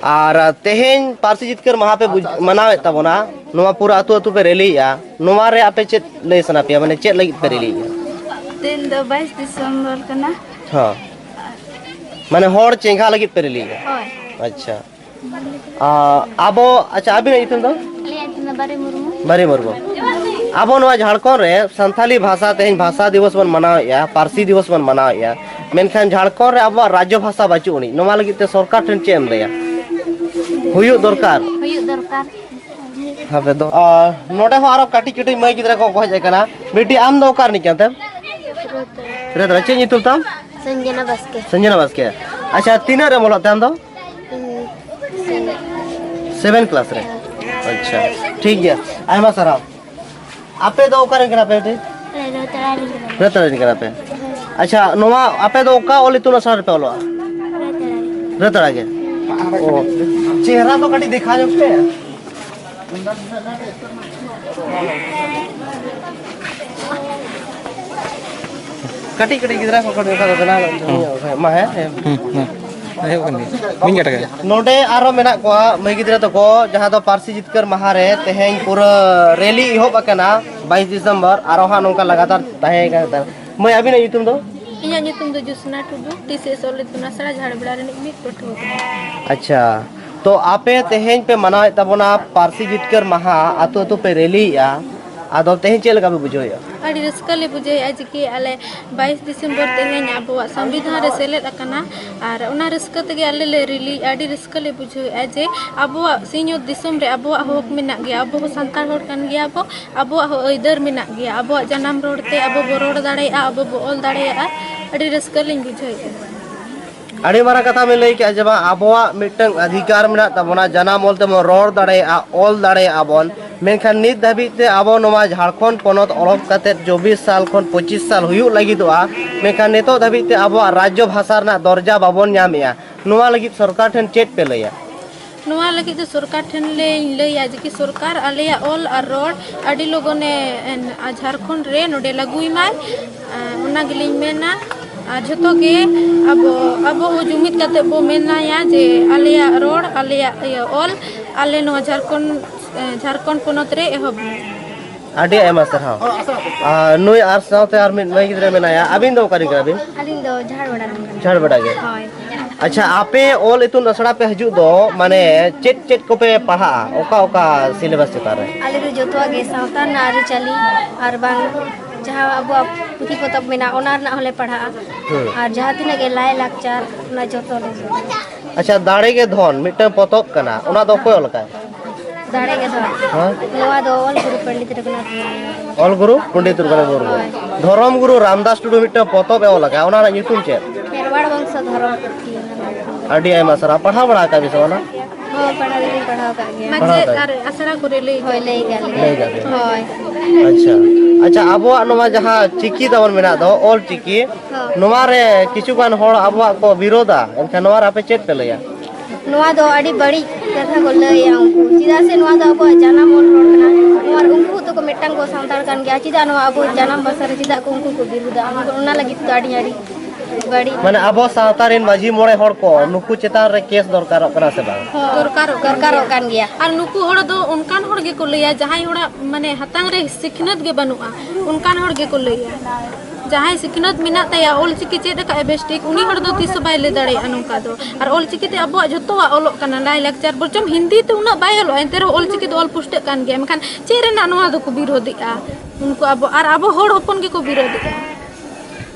ᱟᱨ ᱛᱮᱦᱮᱧ ᱯᱟᱹᱨᱥᱤ ᱡᱤᱛᱠᱟᱹᱨ ᱢᱟᱦᱟ ᱯᱮ ᱵᱩᱡ-, ᱢᱟᱱᱟᱣᱮᱫ ᱛᱟᱵᱚᱱᱟ, ᱱᱚᱣᱟ ᱯᱩᱨᱟᱹ ᱟᱹᱛᱩ ᱟᱹᱛᱩ ᱯᱮ ᱨᱮᱞᱤᱭᱮᱫᱼᱟ, ᱱᱚᱣᱟ ᱨᱮ ᱟᱯᱮ ᱪᱮᱫ ᱞᱟᱹᱭ ᱥᱟᱱᱟ ᱯᱮᱭᱟ, ᱢᱟᱱᱮ ᱪᱮᱫ ᱞᱟᱹᱜᱤᱫ ᱯᱮ ᱨᱮᱞᱤᱭᱮᱫᱼᱟ? ᱛᱮᱦᱮᱧ ᱫᱚ ᱵᱟᱭᱤᱥ ᱰᱤᱥᱮᱢᱵᱚᱨ ᱠᱟᱱᱟ᱾ ᱦᱚᱸ᱾ ᱢᱟᱱᱮ ᱦᱚᱲ ᱪᱮᱸᱜᱷᱟ ᱞᱟᱹᱜᱤᱫ ᱯᱮ ᱨᱮᱞᱤᱭᱮᱫᱼᱟ? ᱦᱳᱭ᱾ ᱟᱪᱪᱷᱟ᱾ ᱟ, ᱟᱵᱚ, ᱟᱪᱪᱷᱟ, ᱟᱹᱵᱤᱱᱟᱜ ᱧᱩᱛᱩᱢ ᱫᱚ? ᱟᱹᱞᱤᱧᱟᱜ ᱧᱩᱛᱩᱢ ᱫᱚ ᱵᱟᱨᱤ ᱢᱩᱨᱢᱩ᱾ ᱵᱟᱨᱤ ᱢᱩᱨᱢᱩ᱾ ᱟᱵᱚ ᱱᱚᱣᱟ ᱡᱷᱟᱲᱠᱷᱚᱸᱰ ᱨᱮ ᱥᱟᱱᱛᱟᱞᱤ ᱵᱷᱟᱥᱟ, ᱛᱮᱦᱮᱧ ᱵᱷᱟᱥᱟ ᱫᱤᱵᱚᱥ ᱵᱚᱱ ᱢᱟᱱᱟᱣᱮᱫᱼᱟ, ᱯᱟᱹᱨᱥᱤ ᱫᱤᱵᱚᱥ ᱵᱚᱱ ᱢᱟᱱᱟᱣᱮᱫᱼᱟ, ᱢᱮᱱᱠᱷᱟᱱ ᱡᱷᱟᱲᱠᱷᱚᱸᱰ ᱨᱮ ᱟᱵᱚᱣᱟᱜ ᱨᱟᱡᱽᱡᱚ ᱵᱷᱟᱥᱟ ᱵᱟᱹᱪᱩᱜ ᱟᱹᱱᱤᱡ, ᱱᱚᱣᱟ ᱞᱟᱹᱜᱤᱫ ᱛᱮ ᱥᱚᱨᱠᱟᱨ ᱴᱷᱮᱱ ᱪᱮᱫ ᱮᱢ ᱞᱟᱹᱭᱟ? ᱦᱩᱭᱩᱜ ᱫᱚᱨᱠᱟᱨ᱾ ᱦᱩᱭᱩᱜ ᱫᱚᱨᱠᱟᱨ᱾ ᱦᱟᱯᱮ ᱫᱚ, ᱟ, ᱱᱚᱰᱮ ᱦᱚᱸ ᱟᱨᱚ ᱠᱟᱹᱴᱤᱡ ᱠᱟᱹᱴᱤᱡ ᱢᱟᱹᱭ ᱜᱤᱫᱽᱨᱟᱹ ᱠᱚ ᱦᱮᱡ ᱟᱠᱟᱱᱟ᱾ ᱵᱤᱴᱤ, ᱟᱢ ᱫᱚ ᱚᱠᱟ ᱨᱤᱱᱤᱡ ᱠᱟᱱ ᱛᱮᱢ? ᱨᱮᱫᱨᱟ᱾ ᱪᱮᱫ ᱧᱩᱛᱩᱢ ᱛᱟᱢ? ᱥᱚᱧᱡᱚᱱᱟ ᱵᱟᱥᱠᱮ᱾ ᱥᱚᱧᱡᱚᱱᱟ ᱵᱟᱥᱠᱮ᱾ ᱟᱪᱪᱷᱟ, ᱛᱤᱱᱟᱹᱜ ᱨᱮᱢ ᱚᱞᱚᱜ ᱛᱮ ᱟᱢ ᱫᱚ? ᱦᱩᱸ, ᱥᱮ- ᱥᱮᱵᱷᱮᱱ ᱠᱞᱟᱥ ᱨᱮ? ᱟᱪᱪᱷᱟ, ᱴᱷᱤᱠ ᱜᱮᱭᱟ, ᱟᱭᱢᱟ ᱥᱟᱨᱦᱟᱣ᱾ ᱟᱯᱮ ᱫᱚ ᱚᱠᱟ ᱨᱮᱱ ᱠᱟᱱᱟ ᱯᱮ ᱵᱤᱴᱤ? ᱟᱞᱮ ᱫᱚ ᱛᱟᱲᱟ ᱨᱮᱱ ᱠᱟᱱᱟ ᱞᱮ᱾ ᱨᱟᱹᱛᱟᱲᱟ ᱨᱮᱱ ᱠᱟᱱᱟ ᱯᱮ? ᱟᱪᱪᱷᱟ, ᱱᱚᱣᱟ ᱟᱯᱮ ᱫᱚ ᱚᱠᱟ ᱚᱞ ᱤᱛᱩᱱ ᱟᱥᱲᱟ ᱨᱮᱯᱮ ᱚᱞᱚᱜᱼᱟ? ᱨᱟᱹᱛᱟᱲᱟ ᱨᱮ᱾ ᱨᱟᱹᱛᱟᱲᱟ ᱜᱮ? ᱚ, ᱪᱮᱦᱨᱟ ᱫᱚ ᱠᱟᱹᱴᱤᱡ ᱫᱮᱠᱷᱟᱣ ᱧᱚᱜ ᱯᱮ᱾ ᱠᱟᱹᱴᱤᱡ ᱠᱟᱹᱴᱤᱡ ᱜᱤᱫᱽᱨᱟᱹ ᱠᱚ ᱠᱟᱹᱴᱤᱡ ᱚᱱᱠᱟ ᱠᱚ ᱵᱮᱱᱟᱣ ᱧᱚᱜ ᱠᱷᱟᱡ ᱢᱟ, ᱦᱮᱸ, ᱦᱮᱸ᱾ ᱦᱩᱸ, ᱦᱩᱸ᱾ ᱦᱮᱸ, ᱦᱩᱭᱩᱜ ᱠᱟᱱ ᱜᱮᱭᱟ᱾ ᱵᱟᱹᱧ ᱠᱟᱴ ᱠᱟᱜᱼᱟ᱾ ᱱᱚᱰᱮ ᱟᱨᱚ ᱢᱮᱱᱟᱜ ᱠᱚᱣᱟ ᱢᱟᱹᱭ ᱜᱤᱫᱽᱨᱟᱹ ᱛᱟᱠᱚ, ᱡᱟᱦᱟᱸ ᱫᱚ ᱯᱟᱹᱨᱥᱤ ᱡᱤᱛᱠᱟᱹᱨ ᱢᱟᱦᱟ ᱨᱮ ᱛᱮᱦᱮᱧ ᱯᱩᱨᱟᱹ ᱨᱮᱞᱤ ᱮᱦᱚᱵ ᱟᱠᱟᱱᱟ, ᱵᱟᱭᱤᱥ ᱰᱤᱥᱮᱢᱵᱚᱨ, ᱟᱨᱚ ᱦᱟᱸᱜ ᱱᱚᱝᱠᱟ ᱞᱟᱜᱟᱛᱟᱨ ᱛᱟᱦᱮᱸ ᱠᱟᱱᱟ᱾ ᱢᱟᱹᱭ, ᱟᱹᱵᱤᱱᱟᱜ ᱧᱩᱛᱩᱢ ᱫᱚ? ᱤᱧᱟᱹᱜ ᱧᱩᱛᱩᱢ ᱫᱚ ᱡᱳᱥᱱᱟ ᱴᱩᱰᱩ, ᱴᱤ ᱥᱤ ᱮᱥ ᱚᱞ ᱤᱛᱩᱱ ᱟᱥᱲᱟ ᱡᱷᱟᱲᱵᱮᱲᱟ ᱨᱤᱱᱤᱡ ᱢᱤᱫ ᱯᱟᱹᱴᱷᱩᱣᱟᱹ ᱠᱟᱱᱟᱹᱧ᱾ ᱟᱪᱪᱷᱟ, ᱛᱚ ᱟᱯᱮ ᱛᱮᱦᱮᱧ ᱯᱮ ᱢᱟᱱᱟᱣᱮᱫ ᱛᱟᱵᱚᱱᱟ ᱯᱟᱹᱨᱥᱤ ᱡᱤᱛᱠᱟᱹᱨ ᱢᱟᱦᱟ, ᱟᱹᱛᱩ ᱟᱹᱛᱩ ᱯᱮ ᱨᱮᱞᱤᱭᱮᱜᱼᱟ, ᱟᱫᱚ ᱛᱮᱦᱮᱧ ᱪᱮᱫ ᱞᱮᱠᱟ ᱯᱮ ᱵᱩᱡᱷᱟᱹᱣᱮᱫᱼᱟ? ᱟᱹᱰᱤ ᱨᱟᱹᱥᱠᱟᱹ ᱞᱮ ᱵᱩᱡᱷᱟᱹᱣᱮᱫᱼᱟ ᱡᱮ ᱠᱤ ᱟᱞᱮ ᱵᱟᱭᱤᱥ ᱰᱤᱥᱮᱢᱵᱚᱨ ᱛᱮᱦᱮᱧ ᱟᱵᱚᱣᱟᱜ ᱥᱚᱝᱵᱤᱫᱷᱟᱱ ᱨᱮ ᱥᱮᱞᱮᱫ ᱟᱠᱟᱱᱟ᱾ ᱟᱨ ᱚᱱᱟ ᱨᱟᱹᱥᱠᱟᱹ ᱛᱮᱜᱮ ᱟᱞᱮ ᱞᱮ ᱨᱮᱞᱤ, ᱟᱹᱰᱤ ᱨᱟᱹᱥᱠᱟᱹ ᱞᱮ ᱵᱩᱡᱷᱟᱹᱣᱮᱫᱼᱟ ᱡᱮ ᱟᱵᱚᱣᱟᱜ ᱥᱤᱧᱚᱛ ᱫᱤᱥᱚᱢ ᱨᱮ ᱟᱵᱚᱣᱟᱜ ᱦᱚᱠ ᱢᱮᱱᱟᱜ ᱜᱮᱭᱟ, ᱟᱵᱚ ᱦᱚᱸ ᱥᱟᱱᱛᱟᱲ ᱦᱚᱲ ᱠᱟᱱ ᱜᱮᱭᱟ ᱵᱚ, ᱟᱵᱚᱣᱟᱜ ᱦᱚᱸ ᱟᱹᱭᱫᱟᱹᱨ ᱢᱮᱱᱟᱜ ᱜᱮᱭᱟ, ᱟᱵᱚᱣᱟᱜ ᱡᱟᱱᱟᱢ ᱨᱚᱲ ᱛᱮ ᱟᱵᱚ ᱵᱚ ᱨᱚᱲ ᱫᱟᱲᱮᱭᱟᱜᱼᱟ, ᱟᱵᱚ ᱵᱚ ᱚᱞ ᱫᱟᱲᱮᱭᱟᱜᱼᱟ᱾ ᱟᱹᱰᱤ ᱨᱟᱹᱥᱠᱟᱹ ᱞᱤᱧ ᱵᱩᱡᱷᱟᱹᱣᱮᱫᱼᱟ᱾ ᱟᱹᱰᱤ ᱢᱟᱨᱟᱝ ᱠᱟᱛᱷᱟ ᱵᱮᱱ ᱞᱟᱹᱭ ᱠᱮᱜᱼᱟ ᱡᱮ ᱵᱟᱝ, ᱟᱵᱚᱣᱟᱜ ᱢᱤᱫᱴᱟᱝ ᱚᱫᱷᱤᱠᱟᱨ ᱢᱮᱱᱟᱜ ᱛᱟᱵᱚᱱᱟ, ᱡᱟᱱᱟᱢ ᱚᱞ ᱛᱮᱵᱚᱱ ᱨᱚᱲ ᱫᱟᱲᱮᱭᱟᱜᱼᱟ, ᱚᱞ ᱫᱟᱲᱮᱭᱟᱜᱼᱟ ᱵᱚᱱ, ᱢᱮᱱᱠᱷᱟᱱ ᱱᱤᱛ ᱫᱷᱟᱹᱵᱤᱡ ᱛᱮ ᱟᱵᱚ ᱱᱚᱣᱟ ᱡᱷᱟᱲᱠᱷᱚᱸᱰ ᱯᱚᱱᱚᱛ ᱚᱰᱚᱠ ᱠᱟᱛᱮᱫ ᱪᱚᱵᱵᱤᱥ ᱥᱟᱞ ᱠᱷᱚᱱ ᱯᱚᱸᱪᱤᱥ ᱥᱟᱞ ᱦᱩᱭᱩᱜ ᱞᱟᱹᱜᱤᱫᱚᱜᱼᱟ, ᱢᱮᱱᱠᱷᱟᱱ ᱱᱤᱛᱚᱜ ᱫᱷᱟᱹᱵᱤᱡ ᱛᱮ ᱟᱵᱚᱣᱟᱜ ᱨᱟᱡᱽᱡᱚ ᱵᱷᱟᱥᱟ ᱨᱮᱱᱟᱜ ᱫᱚᱨᱡᱟ ᱵᱟᱵᱚᱱ ᱧᱟᱢᱮᱜᱼᱟ᱾ ᱱᱚᱣᱟ ᱞᱟᱹᱜᱤᱫ ᱥᱚᱨᱠᱟᱨ ᱴᱷᱮᱱ ᱪᱮᱫ ᱯᱮ ᱞᱟᱹᱭᱟ? ᱱᱚᱣᱟ ᱞᱟᱹᱜᱤᱫ ᱫᱚ ᱥᱚᱨᱠᱟᱨ ᱴᱷᱮᱱ ᱞᱤᱧ ᱞᱟᱹᱭᱟ ᱡᱮ ᱠᱤ ᱥᱚᱨᱠᱟᱨ ᱟᱞᱮᱭᱟᱜ ᱚᱞ ᱟᱨ ᱨᱚᱲ ᱟᱹᱰᱤ ᱞᱚᱜᱚᱱᱮ, ᱮᱱ, ᱟ, ᱡᱷᱟᱲᱠᱷᱚᱸᱰ ᱨᱮ ᱱᱚᱰᱮ ᱞᱟᱹᱜᱩᱭ ᱢᱟᱭ᱾ ᱟ, ᱚᱱᱟ ᱜᱮᱞᱤᱧ ᱢᱮᱱᱟ᱾ ᱟᱨ ᱡᱷᱚᱛᱚ ᱜᱮ ᱟᱵᱚ, ᱟᱵᱚ ᱦᱚᱸ ᱡᱩᱢᱤᱫ ᱠᱟᱛᱮ ᱵᱚ ᱢᱮᱱᱟᱭᱟ ᱡᱮ ᱟᱞᱮᱭᱟᱜ ᱨᱚᱲ, ᱟᱞᱮᱭᱟᱜ, ᱤᱭᱟᱹ, ᱚᱞ, ᱟᱞᱮ ᱱᱚᱣᱟ ᱡᱷᱟᱲᱠᱷᱚᱸᱰ, ᱮ, ᱡᱷᱟᱲᱠᱷᱚᱸᱰ ᱯᱚᱱᱚᱛ ᱨᱮ ᱮᱦᱚᱵ ᱢᱟ᱾ ᱟᱹᱰᱤ ᱟᱭᱢᱟ ᱥᱟᱨᱦᱟᱣ᱾ ᱟᱨ ᱱᱩᱭ ᱟᱨ ᱥᱟᱶᱛᱮ ᱟᱨ ᱢᱤᱫ ᱢᱟᱹᱭ ᱜᱤᱫᱽᱨᱟᱹ ᱢᱮᱱᱟᱭᱟ᱾ ᱟᱹᱵᱤᱱ ᱫᱚ ᱚᱠᱟ ᱨᱮᱱ ᱠᱟᱱᱟ ᱵᱤᱱ? ᱟᱹᱞᱤᱧ ᱫᱚ ᱡᱷᱟᱲᱵᱟᱲᱟ ᱨᱮᱱ ᱠᱟᱱᱟ᱾ ᱡᱷᱟᱲᱵᱟᱲᱟ ᱜᱮ? ᱦᱳᱭ᱾ ᱟᱪᱪᱷᱟ, ᱟᱯᱮ ᱚᱞ ᱤᱛᱩᱱ ᱟᱥᱲᱟ ᱯᱮ ᱦᱤᱡᱩᱜ ᱫᱚ, ᱢᱟᱱᱮ, ᱪᱮᱫ ᱪᱮᱫ ᱠᱚᱯᱮ ᱯᱟᱲᱦᱟᱜᱼᱟ? ᱚᱠᱟ ᱚᱠᱟ syllabus ᱪᱮᱛᱟᱱ ᱨᱮ? ᱟᱞᱮ ᱫᱚ ᱡᱚᱛᱚᱣᱟᱜ ᱜᱮ, ᱥᱟᱶᱛᱟ ᱨᱮᱱᱟᱜ ᱟᱹᱨᱤᱪᱟᱹᱞᱤ ᱟᱨ ᱵᱟᱝ ᱡᱟᱦᱟᱸ ᱟᱵᱚᱣᱟᱜ ᱯᱩᱛᱷᱤ ᱯᱚᱛᱚᱵ ᱢᱮᱱᱟᱜᱼᱟ, ᱚᱱᱟ ᱨᱮᱱᱟᱜ ᱦᱚᱸᱞᱮ ᱯᱟᱲᱦᱟᱜᱼᱟ᱾ ᱦᱩᱸ᱾ ᱟᱨ ᱡᱟᱦᱟᱸ ᱛᱤᱱᱟᱹᱜ ᱜᱮ ᱞᱟᱭᱼᱞᱟᱠᱪᱟᱨ, ᱚᱱᱟ ᱡᱚᱛᱚ ᱞᱮ ᱟᱪᱪᱷᱟ, ᱫᱟᱲᱮ ᱜᱮ ᱫᱷᱚᱱ ᱢᱤᱫᱴᱟᱝ ᱯᱚᱛᱚᱵ ᱠᱟᱱᱟ, ᱚᱱᱟ ᱫᱚ ᱚᱠᱚᱭ ᱚᱞ ᱟᱠᱟᱫ? ᱫᱟᱲᱮ ᱜᱮ ᱫᱷᱚᱱ᱾ ᱦᱮᱸ? ᱱᱚᱣᱟ ᱫᱚ ᱚᱞ ᱜᱩᱨᱩ ᱯᱚᱱᱰᱤᱛ ᱨᱚᱜᱷᱩᱱᱟᱛᱷ ᱢᱩᱨᱢᱩ᱾ ᱚᱞ ᱜᱩᱨᱩ ᱯᱚᱱᱰᱤᱛ ᱨᱚᱜᱷᱩᱱᱟᱛᱷ ᱢᱩᱨᱢᱩ᱾ ᱦᱳᱭ᱾ ᱫᱷᱚᱨᱚᱢ ᱜᱩᱨᱩ ᱨᱟᱢᱫᱟᱥ ᱴᱩᱰᱩ ᱢᱤᱫᱴᱟᱝ ᱯᱚᱛᱚᱵ ᱮ ᱚᱞ ᱟᱠᱟᱫ, ᱚᱱᱟ ᱨᱮᱱᱟᱜ ᱧᱩᱛᱩᱢ ᱪᱮᱫ? ᱠᱷᱮᱨᱣᱟᱲ ᱵᱚᱝᱥᱚ ᱫᱷᱚᱨᱚᱢ ᱯᱩᱛᱷᱤ᱾ ᱟᱹᱰᱤ ᱟᱭᱢᱟ ᱥᱟᱨᱦᱟᱣ᱾ ᱯᱟᱲᱦᱟᱣ ᱵᱟᱲᱟ ᱟᱠᱟᱫ ᱵᱤᱱ ᱥᱮ ᱚᱱᱟ? ᱦᱳᱭ, ᱯᱟᱲᱦᱟᱣ ᱫᱚᱞᱤᱧ ᱯᱟᱲᱦᱟᱣ ᱟᱠᱟᱫ ᱜᱮᱭᱟ᱾ ᱯᱟᱲᱦᱟᱣ ᱢᱟᱪᱮᱫ ᱟᱠᱟᱫ᱾ ᱟᱨ ᱟᱥᱲᱟ ᱠᱚᱨᱮ ᱞᱟᱹᱭ ᱞᱟᱹᱭ ᱟᱠᱟᱫ ᱞᱤᱧ᱾ ᱟᱠᱟᱫ ᱵᱤᱱ᱾ ᱦᱳᱭ᱾ ᱟᱪᱪᱷᱟ᱾ ᱟᱪᱪᱷᱟ, ᱟᱵᱚᱣᱟᱜ ᱱᱚᱣᱟ ᱡᱟᱦᱟᱸ ᱪᱤᱠᱤ ᱛᱟᱵᱚᱱ ᱢᱮᱱᱟᱜ ᱫᱚ, ᱚᱞ ᱪᱤᱠᱤ, ᱦᱳᱭ᱾ ᱱᱚᱣᱟ ᱨᱮ ᱠᱤᱪᱷᱩ ᱜᱟᱱ ᱦᱚᱲ ᱟᱵᱚᱣᱟᱜ ᱠᱚ ᱵᱤᱨᱳᱫᱟ, ᱮᱱᱠᱷᱟᱱ ᱱᱚᱣᱟ ᱨᱮ ᱟᱯᱮ ᱪᱮᱫ ᱯᱮ ᱞᱟᱹᱭᱟ? ᱱᱚᱣᱟ ᱫᱚ ᱟᱹᱰᱤ ᱵᱟᱹᱲᱤᱡ ᱠᱟᱛᱷᱟ ᱠᱚ ᱞᱟᱹᱭᱟ ᱩᱱᱠᱩ, ᱪᱮᱫᱟᱜ ᱥᱮ ᱱᱚᱣᱟ ᱫᱚ ᱟᱵᱚᱣᱟᱜ ᱡᱟᱱᱟᱢ ᱚᱞ ᱨᱚᱲ ᱠᱟᱱᱟ᱾ ᱱᱚᱣᱟ ᱨᱮ ᱩᱱᱠᱩ ᱦᱚᱸᱛᱚ ᱠᱚ ᱢᱤᱫᱴᱟᱝ ᱠᱚ ᱥᱟᱱᱛᱟᱲ ᱠᱟᱱ ᱜᱮᱭᱟ, ᱪᱮᱫᱟᱜ ᱱᱚᱣᱟ ᱟᱵᱚ ᱡᱟᱱᱟᱢ ᱵᱷᱟᱥᱟ ᱨᱮ ᱪᱮᱫᱟᱜ ᱠᱚ ᱩᱱᱠᱩ ᱠᱚ ᱵᱤᱨᱩᱫᱟ? ᱚᱱᱟ ᱞᱟᱹᱜᱤᱫ ᱛᱮ ᱟᱹᱰᱤ, ᱟᱹᱰᱤ ᱵᱟᱹᱲᱤᱡ᱾ ᱢᱟᱱᱮ ᱟᱵᱚ ᱥᱟᱶᱛᱟ ᱨᱮᱱ ᱢᱟᱹᱡᱷᱤ ᱢᱚᱬᱮ ᱦᱚᱲ ᱠᱚ ᱱᱩᱠᱩ ᱪᱮᱛᱟᱱ ᱨᱮ ᱠᱮᱥ ᱫᱚᱨᱠᱟᱨᱚᱜ ᱠᱟᱱᱟ ᱥᱮ ᱵᱟᱝ? ᱫᱚᱨᱠᱟᱨᱚᱜ ᱠᱟᱱ ᱫᱚᱨᱠᱟᱨᱚᱜ ᱜᱮᱭᱟ᱾ ᱠᱟᱱ ᱜᱮᱭᱟ᱾ ᱟᱨ ᱱᱩᱠᱩ ᱦᱚᱲ ᱫᱚ ᱚᱱᱠᱟᱱ ᱦᱚᱲ ᱜᱮᱠᱚ ᱞᱟᱹᱭᱟ, ᱡᱟᱦᱟᱸᱭ ᱦᱚᱲᱟᱜ, ᱢᱟᱱᱮ, ᱦᱟᱛᱟᱝ ᱨᱮ ᱥᱤᱠᱷᱱᱟᱹᱛ ᱜᱮ ᱵᱟᱹᱱᱩᱜᱼᱟ, ᱚᱱᱠᱟᱱ ᱦᱚᱲ ᱜᱮᱠᱚ ᱞᱟᱹᱭᱟ᱾ ᱡᱟᱦᱟᱸᱭ ᱥᱤᱠᱷᱱᱟᱹᱛ ᱢᱮᱱᱟᱜ ᱛᱟᱭᱟ, ᱚᱞ ᱪᱤᱠᱤ ᱪᱮᱫ ᱟᱠᱟᱫ ᱟᱭ ᱵᱮᱥ ᱴᱷᱤᱠ, ᱩᱱᱤ ᱦᱚᱲ ᱫᱚ ᱛᱤᱥ ᱦᱚᱸ ᱵᱟᱭ ᱞᱟᱹᱭ ᱫᱟᱲᱮᱭᱟᱜᱼᱟ ᱱᱚᱝᱠᱟ ᱫᱚ᱾ ᱟᱨ ᱚᱞ ᱪᱤᱠᱤ ᱛᱮ ᱟᱵᱚᱣᱟᱜ ᱡᱷᱚᱛᱚᱣᱟᱜ ᱚᱞᱚᱜ ᱠᱟᱱᱟ, ᱞᱟᱭᱼᱞᱟᱠᱪᱟᱨ, ᱵᱚᱨᱪᱚᱢ ᱦᱤᱱᱫᱤ ᱛᱮ ᱩᱱᱟᱹᱜ ᱵᱟᱭ ᱚᱞᱚᱜᱼᱟ, ᱮᱱᱛᱮ ᱨᱮᱦᱚᱸ ᱚᱞ ᱪᱤᱠᱤ ᱫᱚ ᱚᱞ ᱯᱩᱥᱴᱟᱹᱜ ᱠᱟᱱ ᱜᱮᱭᱟ, ᱢᱮᱱᱠᱷᱟᱱ ᱪᱮᱫ ᱨᱮᱱᱟᱜ ᱱᱚᱣᱟ ᱫᱚᱠᱚ ᱵᱤᱨᱳᱫᱮᱜᱼᱟ ᱩᱱᱠᱩ ᱟᱵᱚ, ᱟᱨ ᱟᱵᱚ ᱦᱚᱲ ᱦᱚᱯᱚᱱ ᱜᱮᱠᱚ ᱵᱤᱨᱳᱫᱮᱜᱼᱟ᱾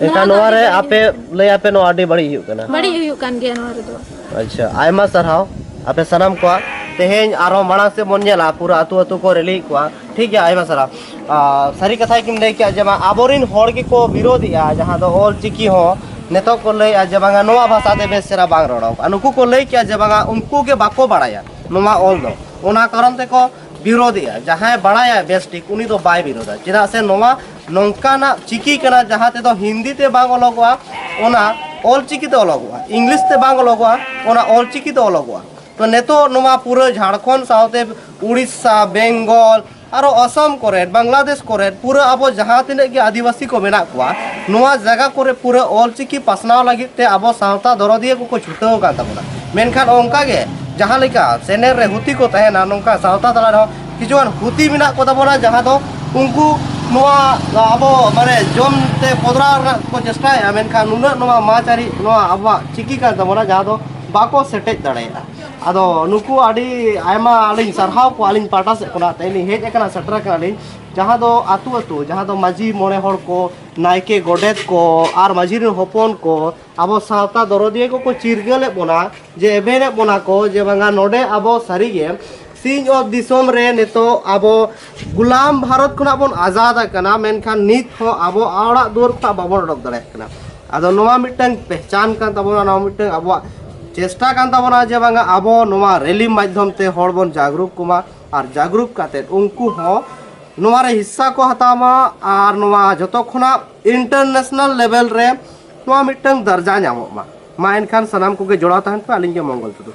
ᱮᱱᱠᱷᱟᱱ ᱱᱚᱣᱟ ᱫᱚ ᱱᱚᱣᱟ ᱨᱮ ᱟᱹᱰᱤ ᱟᱯᱮ ᱵᱟᱹᱲᱤᱡ ᱞᱟᱹᱭ ᱟᱯᱮ, ᱱᱚᱣᱟ ᱟᱹᱰᱤ ᱵᱟᱹᱲᱤᱡ ᱦᱩᱭᱩᱜ ᱠᱟᱱᱟ᱾ ᱵᱟᱹᱲᱤᱡ ᱦᱩᱭᱩᱜ ᱠᱟᱱ ᱜᱮᱭᱟ ᱱᱚᱣᱟ ᱨᱮᱫᱚ᱾ ᱟᱪᱪᱷᱟ, ᱟᱭᱢᱟ ᱥᱟᱨᱦᱟᱣ ᱟᱯᱮ ᱥᱟᱱᱟᱢ ᱠᱚᱣᱟᱜ᱾ ᱛᱮᱦᱮᱧ ᱟᱨᱦᱚᱸ ᱢᱟᱲᱟᱝ ᱥᱮᱫ ᱵᱚᱱ ᱧᱮᱞᱟ, ᱯᱩᱨᱟᱹ ᱟᱹᱛᱩ ᱟᱹᱛᱩ ᱠᱚ ᱨᱮᱞᱤᱭᱮᱫ ᱠᱚᱣᱟ, ᱴᱷᱤᱠ ᱜᱮᱭᱟ, ᱟᱭᱢᱟ ᱥᱟᱨᱦᱟᱣ᱾ ᱟᱨ ᱥᱟᱹᱨᱤ ᱠᱟᱛᱷᱟ ᱜᱮᱢ ᱞᱟᱹᱭ ᱠᱮᱜᱼᱟ ᱡᱮ ᱵᱟᱝ, ᱟᱵᱚᱨᱮᱱ ᱦᱚᱲ ᱜᱮᱠᱚ ᱵᱤᱨᱳᱫᱮᱜᱼᱟ, ᱡᱟᱦᱟᱸ ᱫᱚ ᱚᱞ ᱪᱤᱠᱤ ᱦᱚᱸ ᱱᱤᱛᱚᱜ ᱠᱚ ᱞᱟᱹᱭᱮᱜᱼᱟ ᱡᱮ ᱵᱟᱝᱟ, ᱱᱚᱣᱟ ᱵᱷᱟᱥᱟ ᱛᱮ ᱵᱮᱥ ᱪᱮᱦᱨᱟ ᱵᱟᱝ ᱨᱚᱲᱚᱜᱼᱟ᱾ ᱱᱩᱠᱩ ᱠᱚ ᱞᱟᱹᱭ ᱠᱮᱜᱼᱟ ᱡᱮ ᱵᱟᱝᱟ, ᱩᱱᱠᱩ ᱜᱮ ᱵᱟᱠᱚ ᱵᱟᱲᱟᱭᱟ ᱱᱚᱣᱟ ᱚᱞ ᱫᱚ, ᱚᱱᱟ ᱠᱟᱨᱚᱱ ᱛᱮᱠᱚ ᱵᱤᱨᱳᱫᱮᱜᱼᱟ᱾ ᱡᱟᱦᱟᱸᱭ ᱵᱟᱲᱟᱭᱟ ᱵᱮᱥ ᱴᱷᱤᱠ, ᱩᱱᱤ ᱫᱚ ᱵᱟᱭ ᱵᱤᱨᱳᱫᱟ, ᱪᱮᱫᱟᱜ ᱥᱮ ᱱᱚᱣᱟ ᱱᱚᱝᱠᱟᱱᱟᱜ ᱪᱤᱠᱤ ᱠᱟᱱᱟ ᱡᱟᱦᱟᱸ ᱛᱮᱫᱚ ᱦᱤᱱᱫᱤ ᱛᱮ ᱵᱟᱝ ᱚᱞᱚᱜᱚᱜᱼᱟ, ᱚᱱᱟ ᱚᱞ ᱪᱤᱠᱤ ᱛᱮ ᱚᱞᱚᱜᱚᱜᱼᱟ, ᱤᱝᱞᱤᱥ ᱛᱮ ᱵᱟᱝ ᱚᱞᱚᱜᱚᱜᱼᱟ, ᱚᱱᱟ ᱚᱞ ᱪᱤᱠᱤ ᱛᱮ ᱚᱞᱚᱜᱚᱜᱼᱟ᱾ ᱛᱚ ᱱᱤᱛᱚᱜ ᱱᱚᱣᱟ ᱯᱩᱨᱟᱹ ᱡᱷᱟᱲᱠᱷᱚᱸᱰ ᱥᱟᱶᱛᱮ ᱩᱲᱤᱥᱥᱟ, ᱵᱮᱝᱜᱚᱞ, ᱟᱨᱚ ᱟᱥᱟᱢ ᱠᱚᱨᱮ, ᱵᱟᱝᱞᱟᱫᱮᱥ ᱠᱚᱨᱮ, ᱯᱩᱨᱟᱹ ᱟᱵᱚ ᱡᱟᱦᱟᱸ ᱛᱤᱱᱟᱹᱜ ᱜᱮ ᱟᱹᱫᱤᱵᱟᱹᱥᱤ ᱠᱚ ᱢᱮᱱᱟᱜ ᱠᱚᱣᱟ, ᱱᱚᱣᱟ ᱡᱟᱭᱜᱟ ᱠᱚᱨᱮ ᱯᱩᱨᱟᱹ ᱚᱞ ᱪᱤᱠᱤ ᱯᱟᱥᱱᱟᱣ ᱞᱟᱹᱜᱤᱫ ᱛᱮ ᱟᱵᱚ ᱥᱟᱶᱛᱟ ᱫᱚᱨᱚᱫᱤᱭᱟᱹ ᱠᱚᱠᱚ ᱪᱷᱩᱴᱟᱹᱣ ᱟᱠᱟᱱ ᱛᱟᱵᱚᱱᱟ᱾ ᱢᱮᱱᱠᱷᱟᱱ ᱚᱱᱠᱟ ᱜᱮ ᱡᱟᱦᱟᱸ ᱞᱮᱠᱟ ᱥᱮᱱᱮᱨ ᱨᱮ ᱦᱩᱛᱤ ᱠᱚ ᱛᱟᱦᱮᱱᱟ, ᱱᱚᱝᱠᱟ ᱥᱟᱶᱛᱟ ᱛᱟᱞᱟ ᱨᱮᱦᱚᱸ ᱠᱤᱪᱷᱩᱜᱟᱱ ᱦᱩᱛᱤ ᱢᱮᱱᱟᱜ ᱠᱚ ᱛᱟᱵᱚᱱᱟ, ᱡᱟᱦᱟᱸ ᱫᱚ ᱩᱱᱠᱩ ᱱᱚᱣᱟ ᱟᱵᱚ ᱢᱟᱱᱮ ᱡᱚᱢ ᱛᱮ ᱯᱚᱫᱽᱨᱟᱣ ᱨᱮᱱᱟᱜ ᱠᱚ ᱪᱮᱥᱴᱟᱭᱮᱫᱼᱟ, ᱢᱮᱱᱠᱷᱟᱱ ᱱᱩᱱᱟᱹᱜ ᱱᱚᱣᱟ ᱢᱟ ᱪᱟᱹᱨᱤ ᱱᱚᱣᱟ ᱟᱵᱚᱣᱟᱜ ᱪᱤᱠᱤ ᱠᱟᱱ ᱛᱟᱵᱚᱱᱟ, ᱡᱟᱦᱟᱸ ᱫᱚ ᱵᱟᱠᱚ ᱥᱮᱴᱮᱡ ᱫᱟᱲᱮᱭᱟᱜᱼᱟ᱾ ᱟᱫᱚ ᱱᱩᱠᱩ ᱟᱹᱰᱤ ᱟᱭᱢᱟ ᱟᱹᱞᱤᱧ ᱥᱟᱨᱦᱟᱣ ᱠᱚᱣᱟ ᱟᱹᱞᱤᱧ ᱯᱟᱦᱴᱟ ᱥᱮᱫ ᱠᱷᱚᱱᱟᱜ, ᱛᱮᱦᱮᱧ ᱞᱤᱧ ᱦᱮᱡ ᱟᱠᱟᱱᱟ, ᱥᱮᱴᱮᱨ ᱟᱠᱟᱱᱟ ᱞᱤᱧ, ᱡᱟᱦᱟᱸ ᱫᱚ ᱟᱹᱛᱩ ᱟᱹᱛᱩ, ᱡᱟᱦᱟᱸ ᱫᱚ ᱢᱟᱹᱡᱷᱤ ᱢᱚᱬᱮ ᱦᱚᱲ ᱠᱚ, ᱱᱟᱭᱠᱮ ᱜᱚᱰᱮᱛ ᱠᱚ ᱟᱨ ᱢᱟᱹᱡᱷᱤ ᱨᱮᱱ ᱦᱚᱯᱚᱱ ᱠᱚ, ᱟᱵᱚ ᱥᱟᱶᱛᱟ ᱫᱚᱨᱚᱫᱤᱭᱟᱹ ᱠᱚᱠᱚ ᱪᱤᱨᱜᱟᱹᱞᱮᱫ ᱵᱚᱱᱟ, ᱡᱮ ᱮᱵᱷᱮᱱᱮᱫ ᱵᱚᱱᱟ ᱠᱚ ᱡᱮ ᱵᱟᱝᱟ, ᱱᱚᱰᱮ ᱟᱵᱚ ᱥᱟᱹᱨᱤᱜᱮ ᱥᱤᱧ ᱚᱛ ᱫᱤᱥᱚᱢ ᱨᱮ ᱱᱤᱛᱚᱜ ᱟᱵᱚ ᱜᱩᱞᱟᱢ ᱵᱷᱟᱨᱚᱛ ᱠᱷᱚᱱᱟᱜ ᱵᱚᱱ ᱟᱡᱟᱫ ᱟᱠᱟᱱᱟ, ᱢᱮᱱᱠᱷᱟᱱ ᱱᱤᱛ ᱦᱚᱸ ᱟᱵᱚ ᱚᱲᱟᱜ ᱫᱩᱣᱟᱹᱨ ᱠᱷᱚᱱᱟᱜ ᱵᱟᱵᱚᱱ ᱚᱰᱚᱠ ᱫᱟᱲᱮᱭᱟᱜ ᱠᱟᱱᱟ᱾ ᱟᱫᱚ ᱱᱚᱣᱟ ᱢᱤᱫᱴᱟᱝ ᱯᱮᱦᱪᱟᱱ ᱠᱟᱱ ᱛᱟᱵᱚᱱᱟ, ᱱᱚᱣᱟ ᱢᱤᱫᱴᱟᱝ ᱟᱵᱚᱣᱟᱜ ᱪᱮᱥᱴᱟ ᱠᱟᱱ ᱛᱟᱵᱚᱱᱟ ᱡᱮ ᱵᱟᱝᱟ, ᱟᱵᱚ ᱱᱚᱣᱟ ᱨᱮᱞᱤ ᱢᱟᱫᱽᱫᱷᱚᱢ ᱛᱮ ᱦᱚᱲ ᱵᱚᱱ ᱡᱟᱜᱽᱨᱩᱠ ᱠᱚᱢᱟ, ᱟᱨ ᱡᱟᱜᱽᱨᱩᱠ ᱠᱟᱛᱮᱫ ᱩᱱᱠᱩ ᱦᱚᱸ ᱱᱚᱣᱟ ᱨᱮ ᱦᱤᱥᱥᱟ ᱠᱚ ᱦᱟᱛᱟᱣ ᱢᱟ, ᱟᱨ ᱱᱚᱣᱟ ᱡᱚᱛᱚ ᱠᱷᱚᱱᱟᱜ ᱤᱱᱴᱟᱨᱱᱮᱥᱱᱟᱞ ᱞᱮᱵᱮᱞ ᱨᱮ ᱱᱚᱣᱟ ᱢᱤᱫᱴᱟᱝ ᱫᱟᱨᱡᱟ ᱧᱟᱢᱚᱜ ᱢᱟ᱾ ᱢᱟ ᱮᱱᱠᱷᱟᱱ ᱥᱟᱱᱟᱢ ᱠᱚᱜᱮ ᱡᱚᱲᱟᱣ ᱛᱟᱦᱮᱱ ᱯᱮ, ᱟᱹᱞᱤᱧ ᱜᱮ ᱢᱚᱝᱜᱚᱞ ᱴᱩᱰᱩ᱾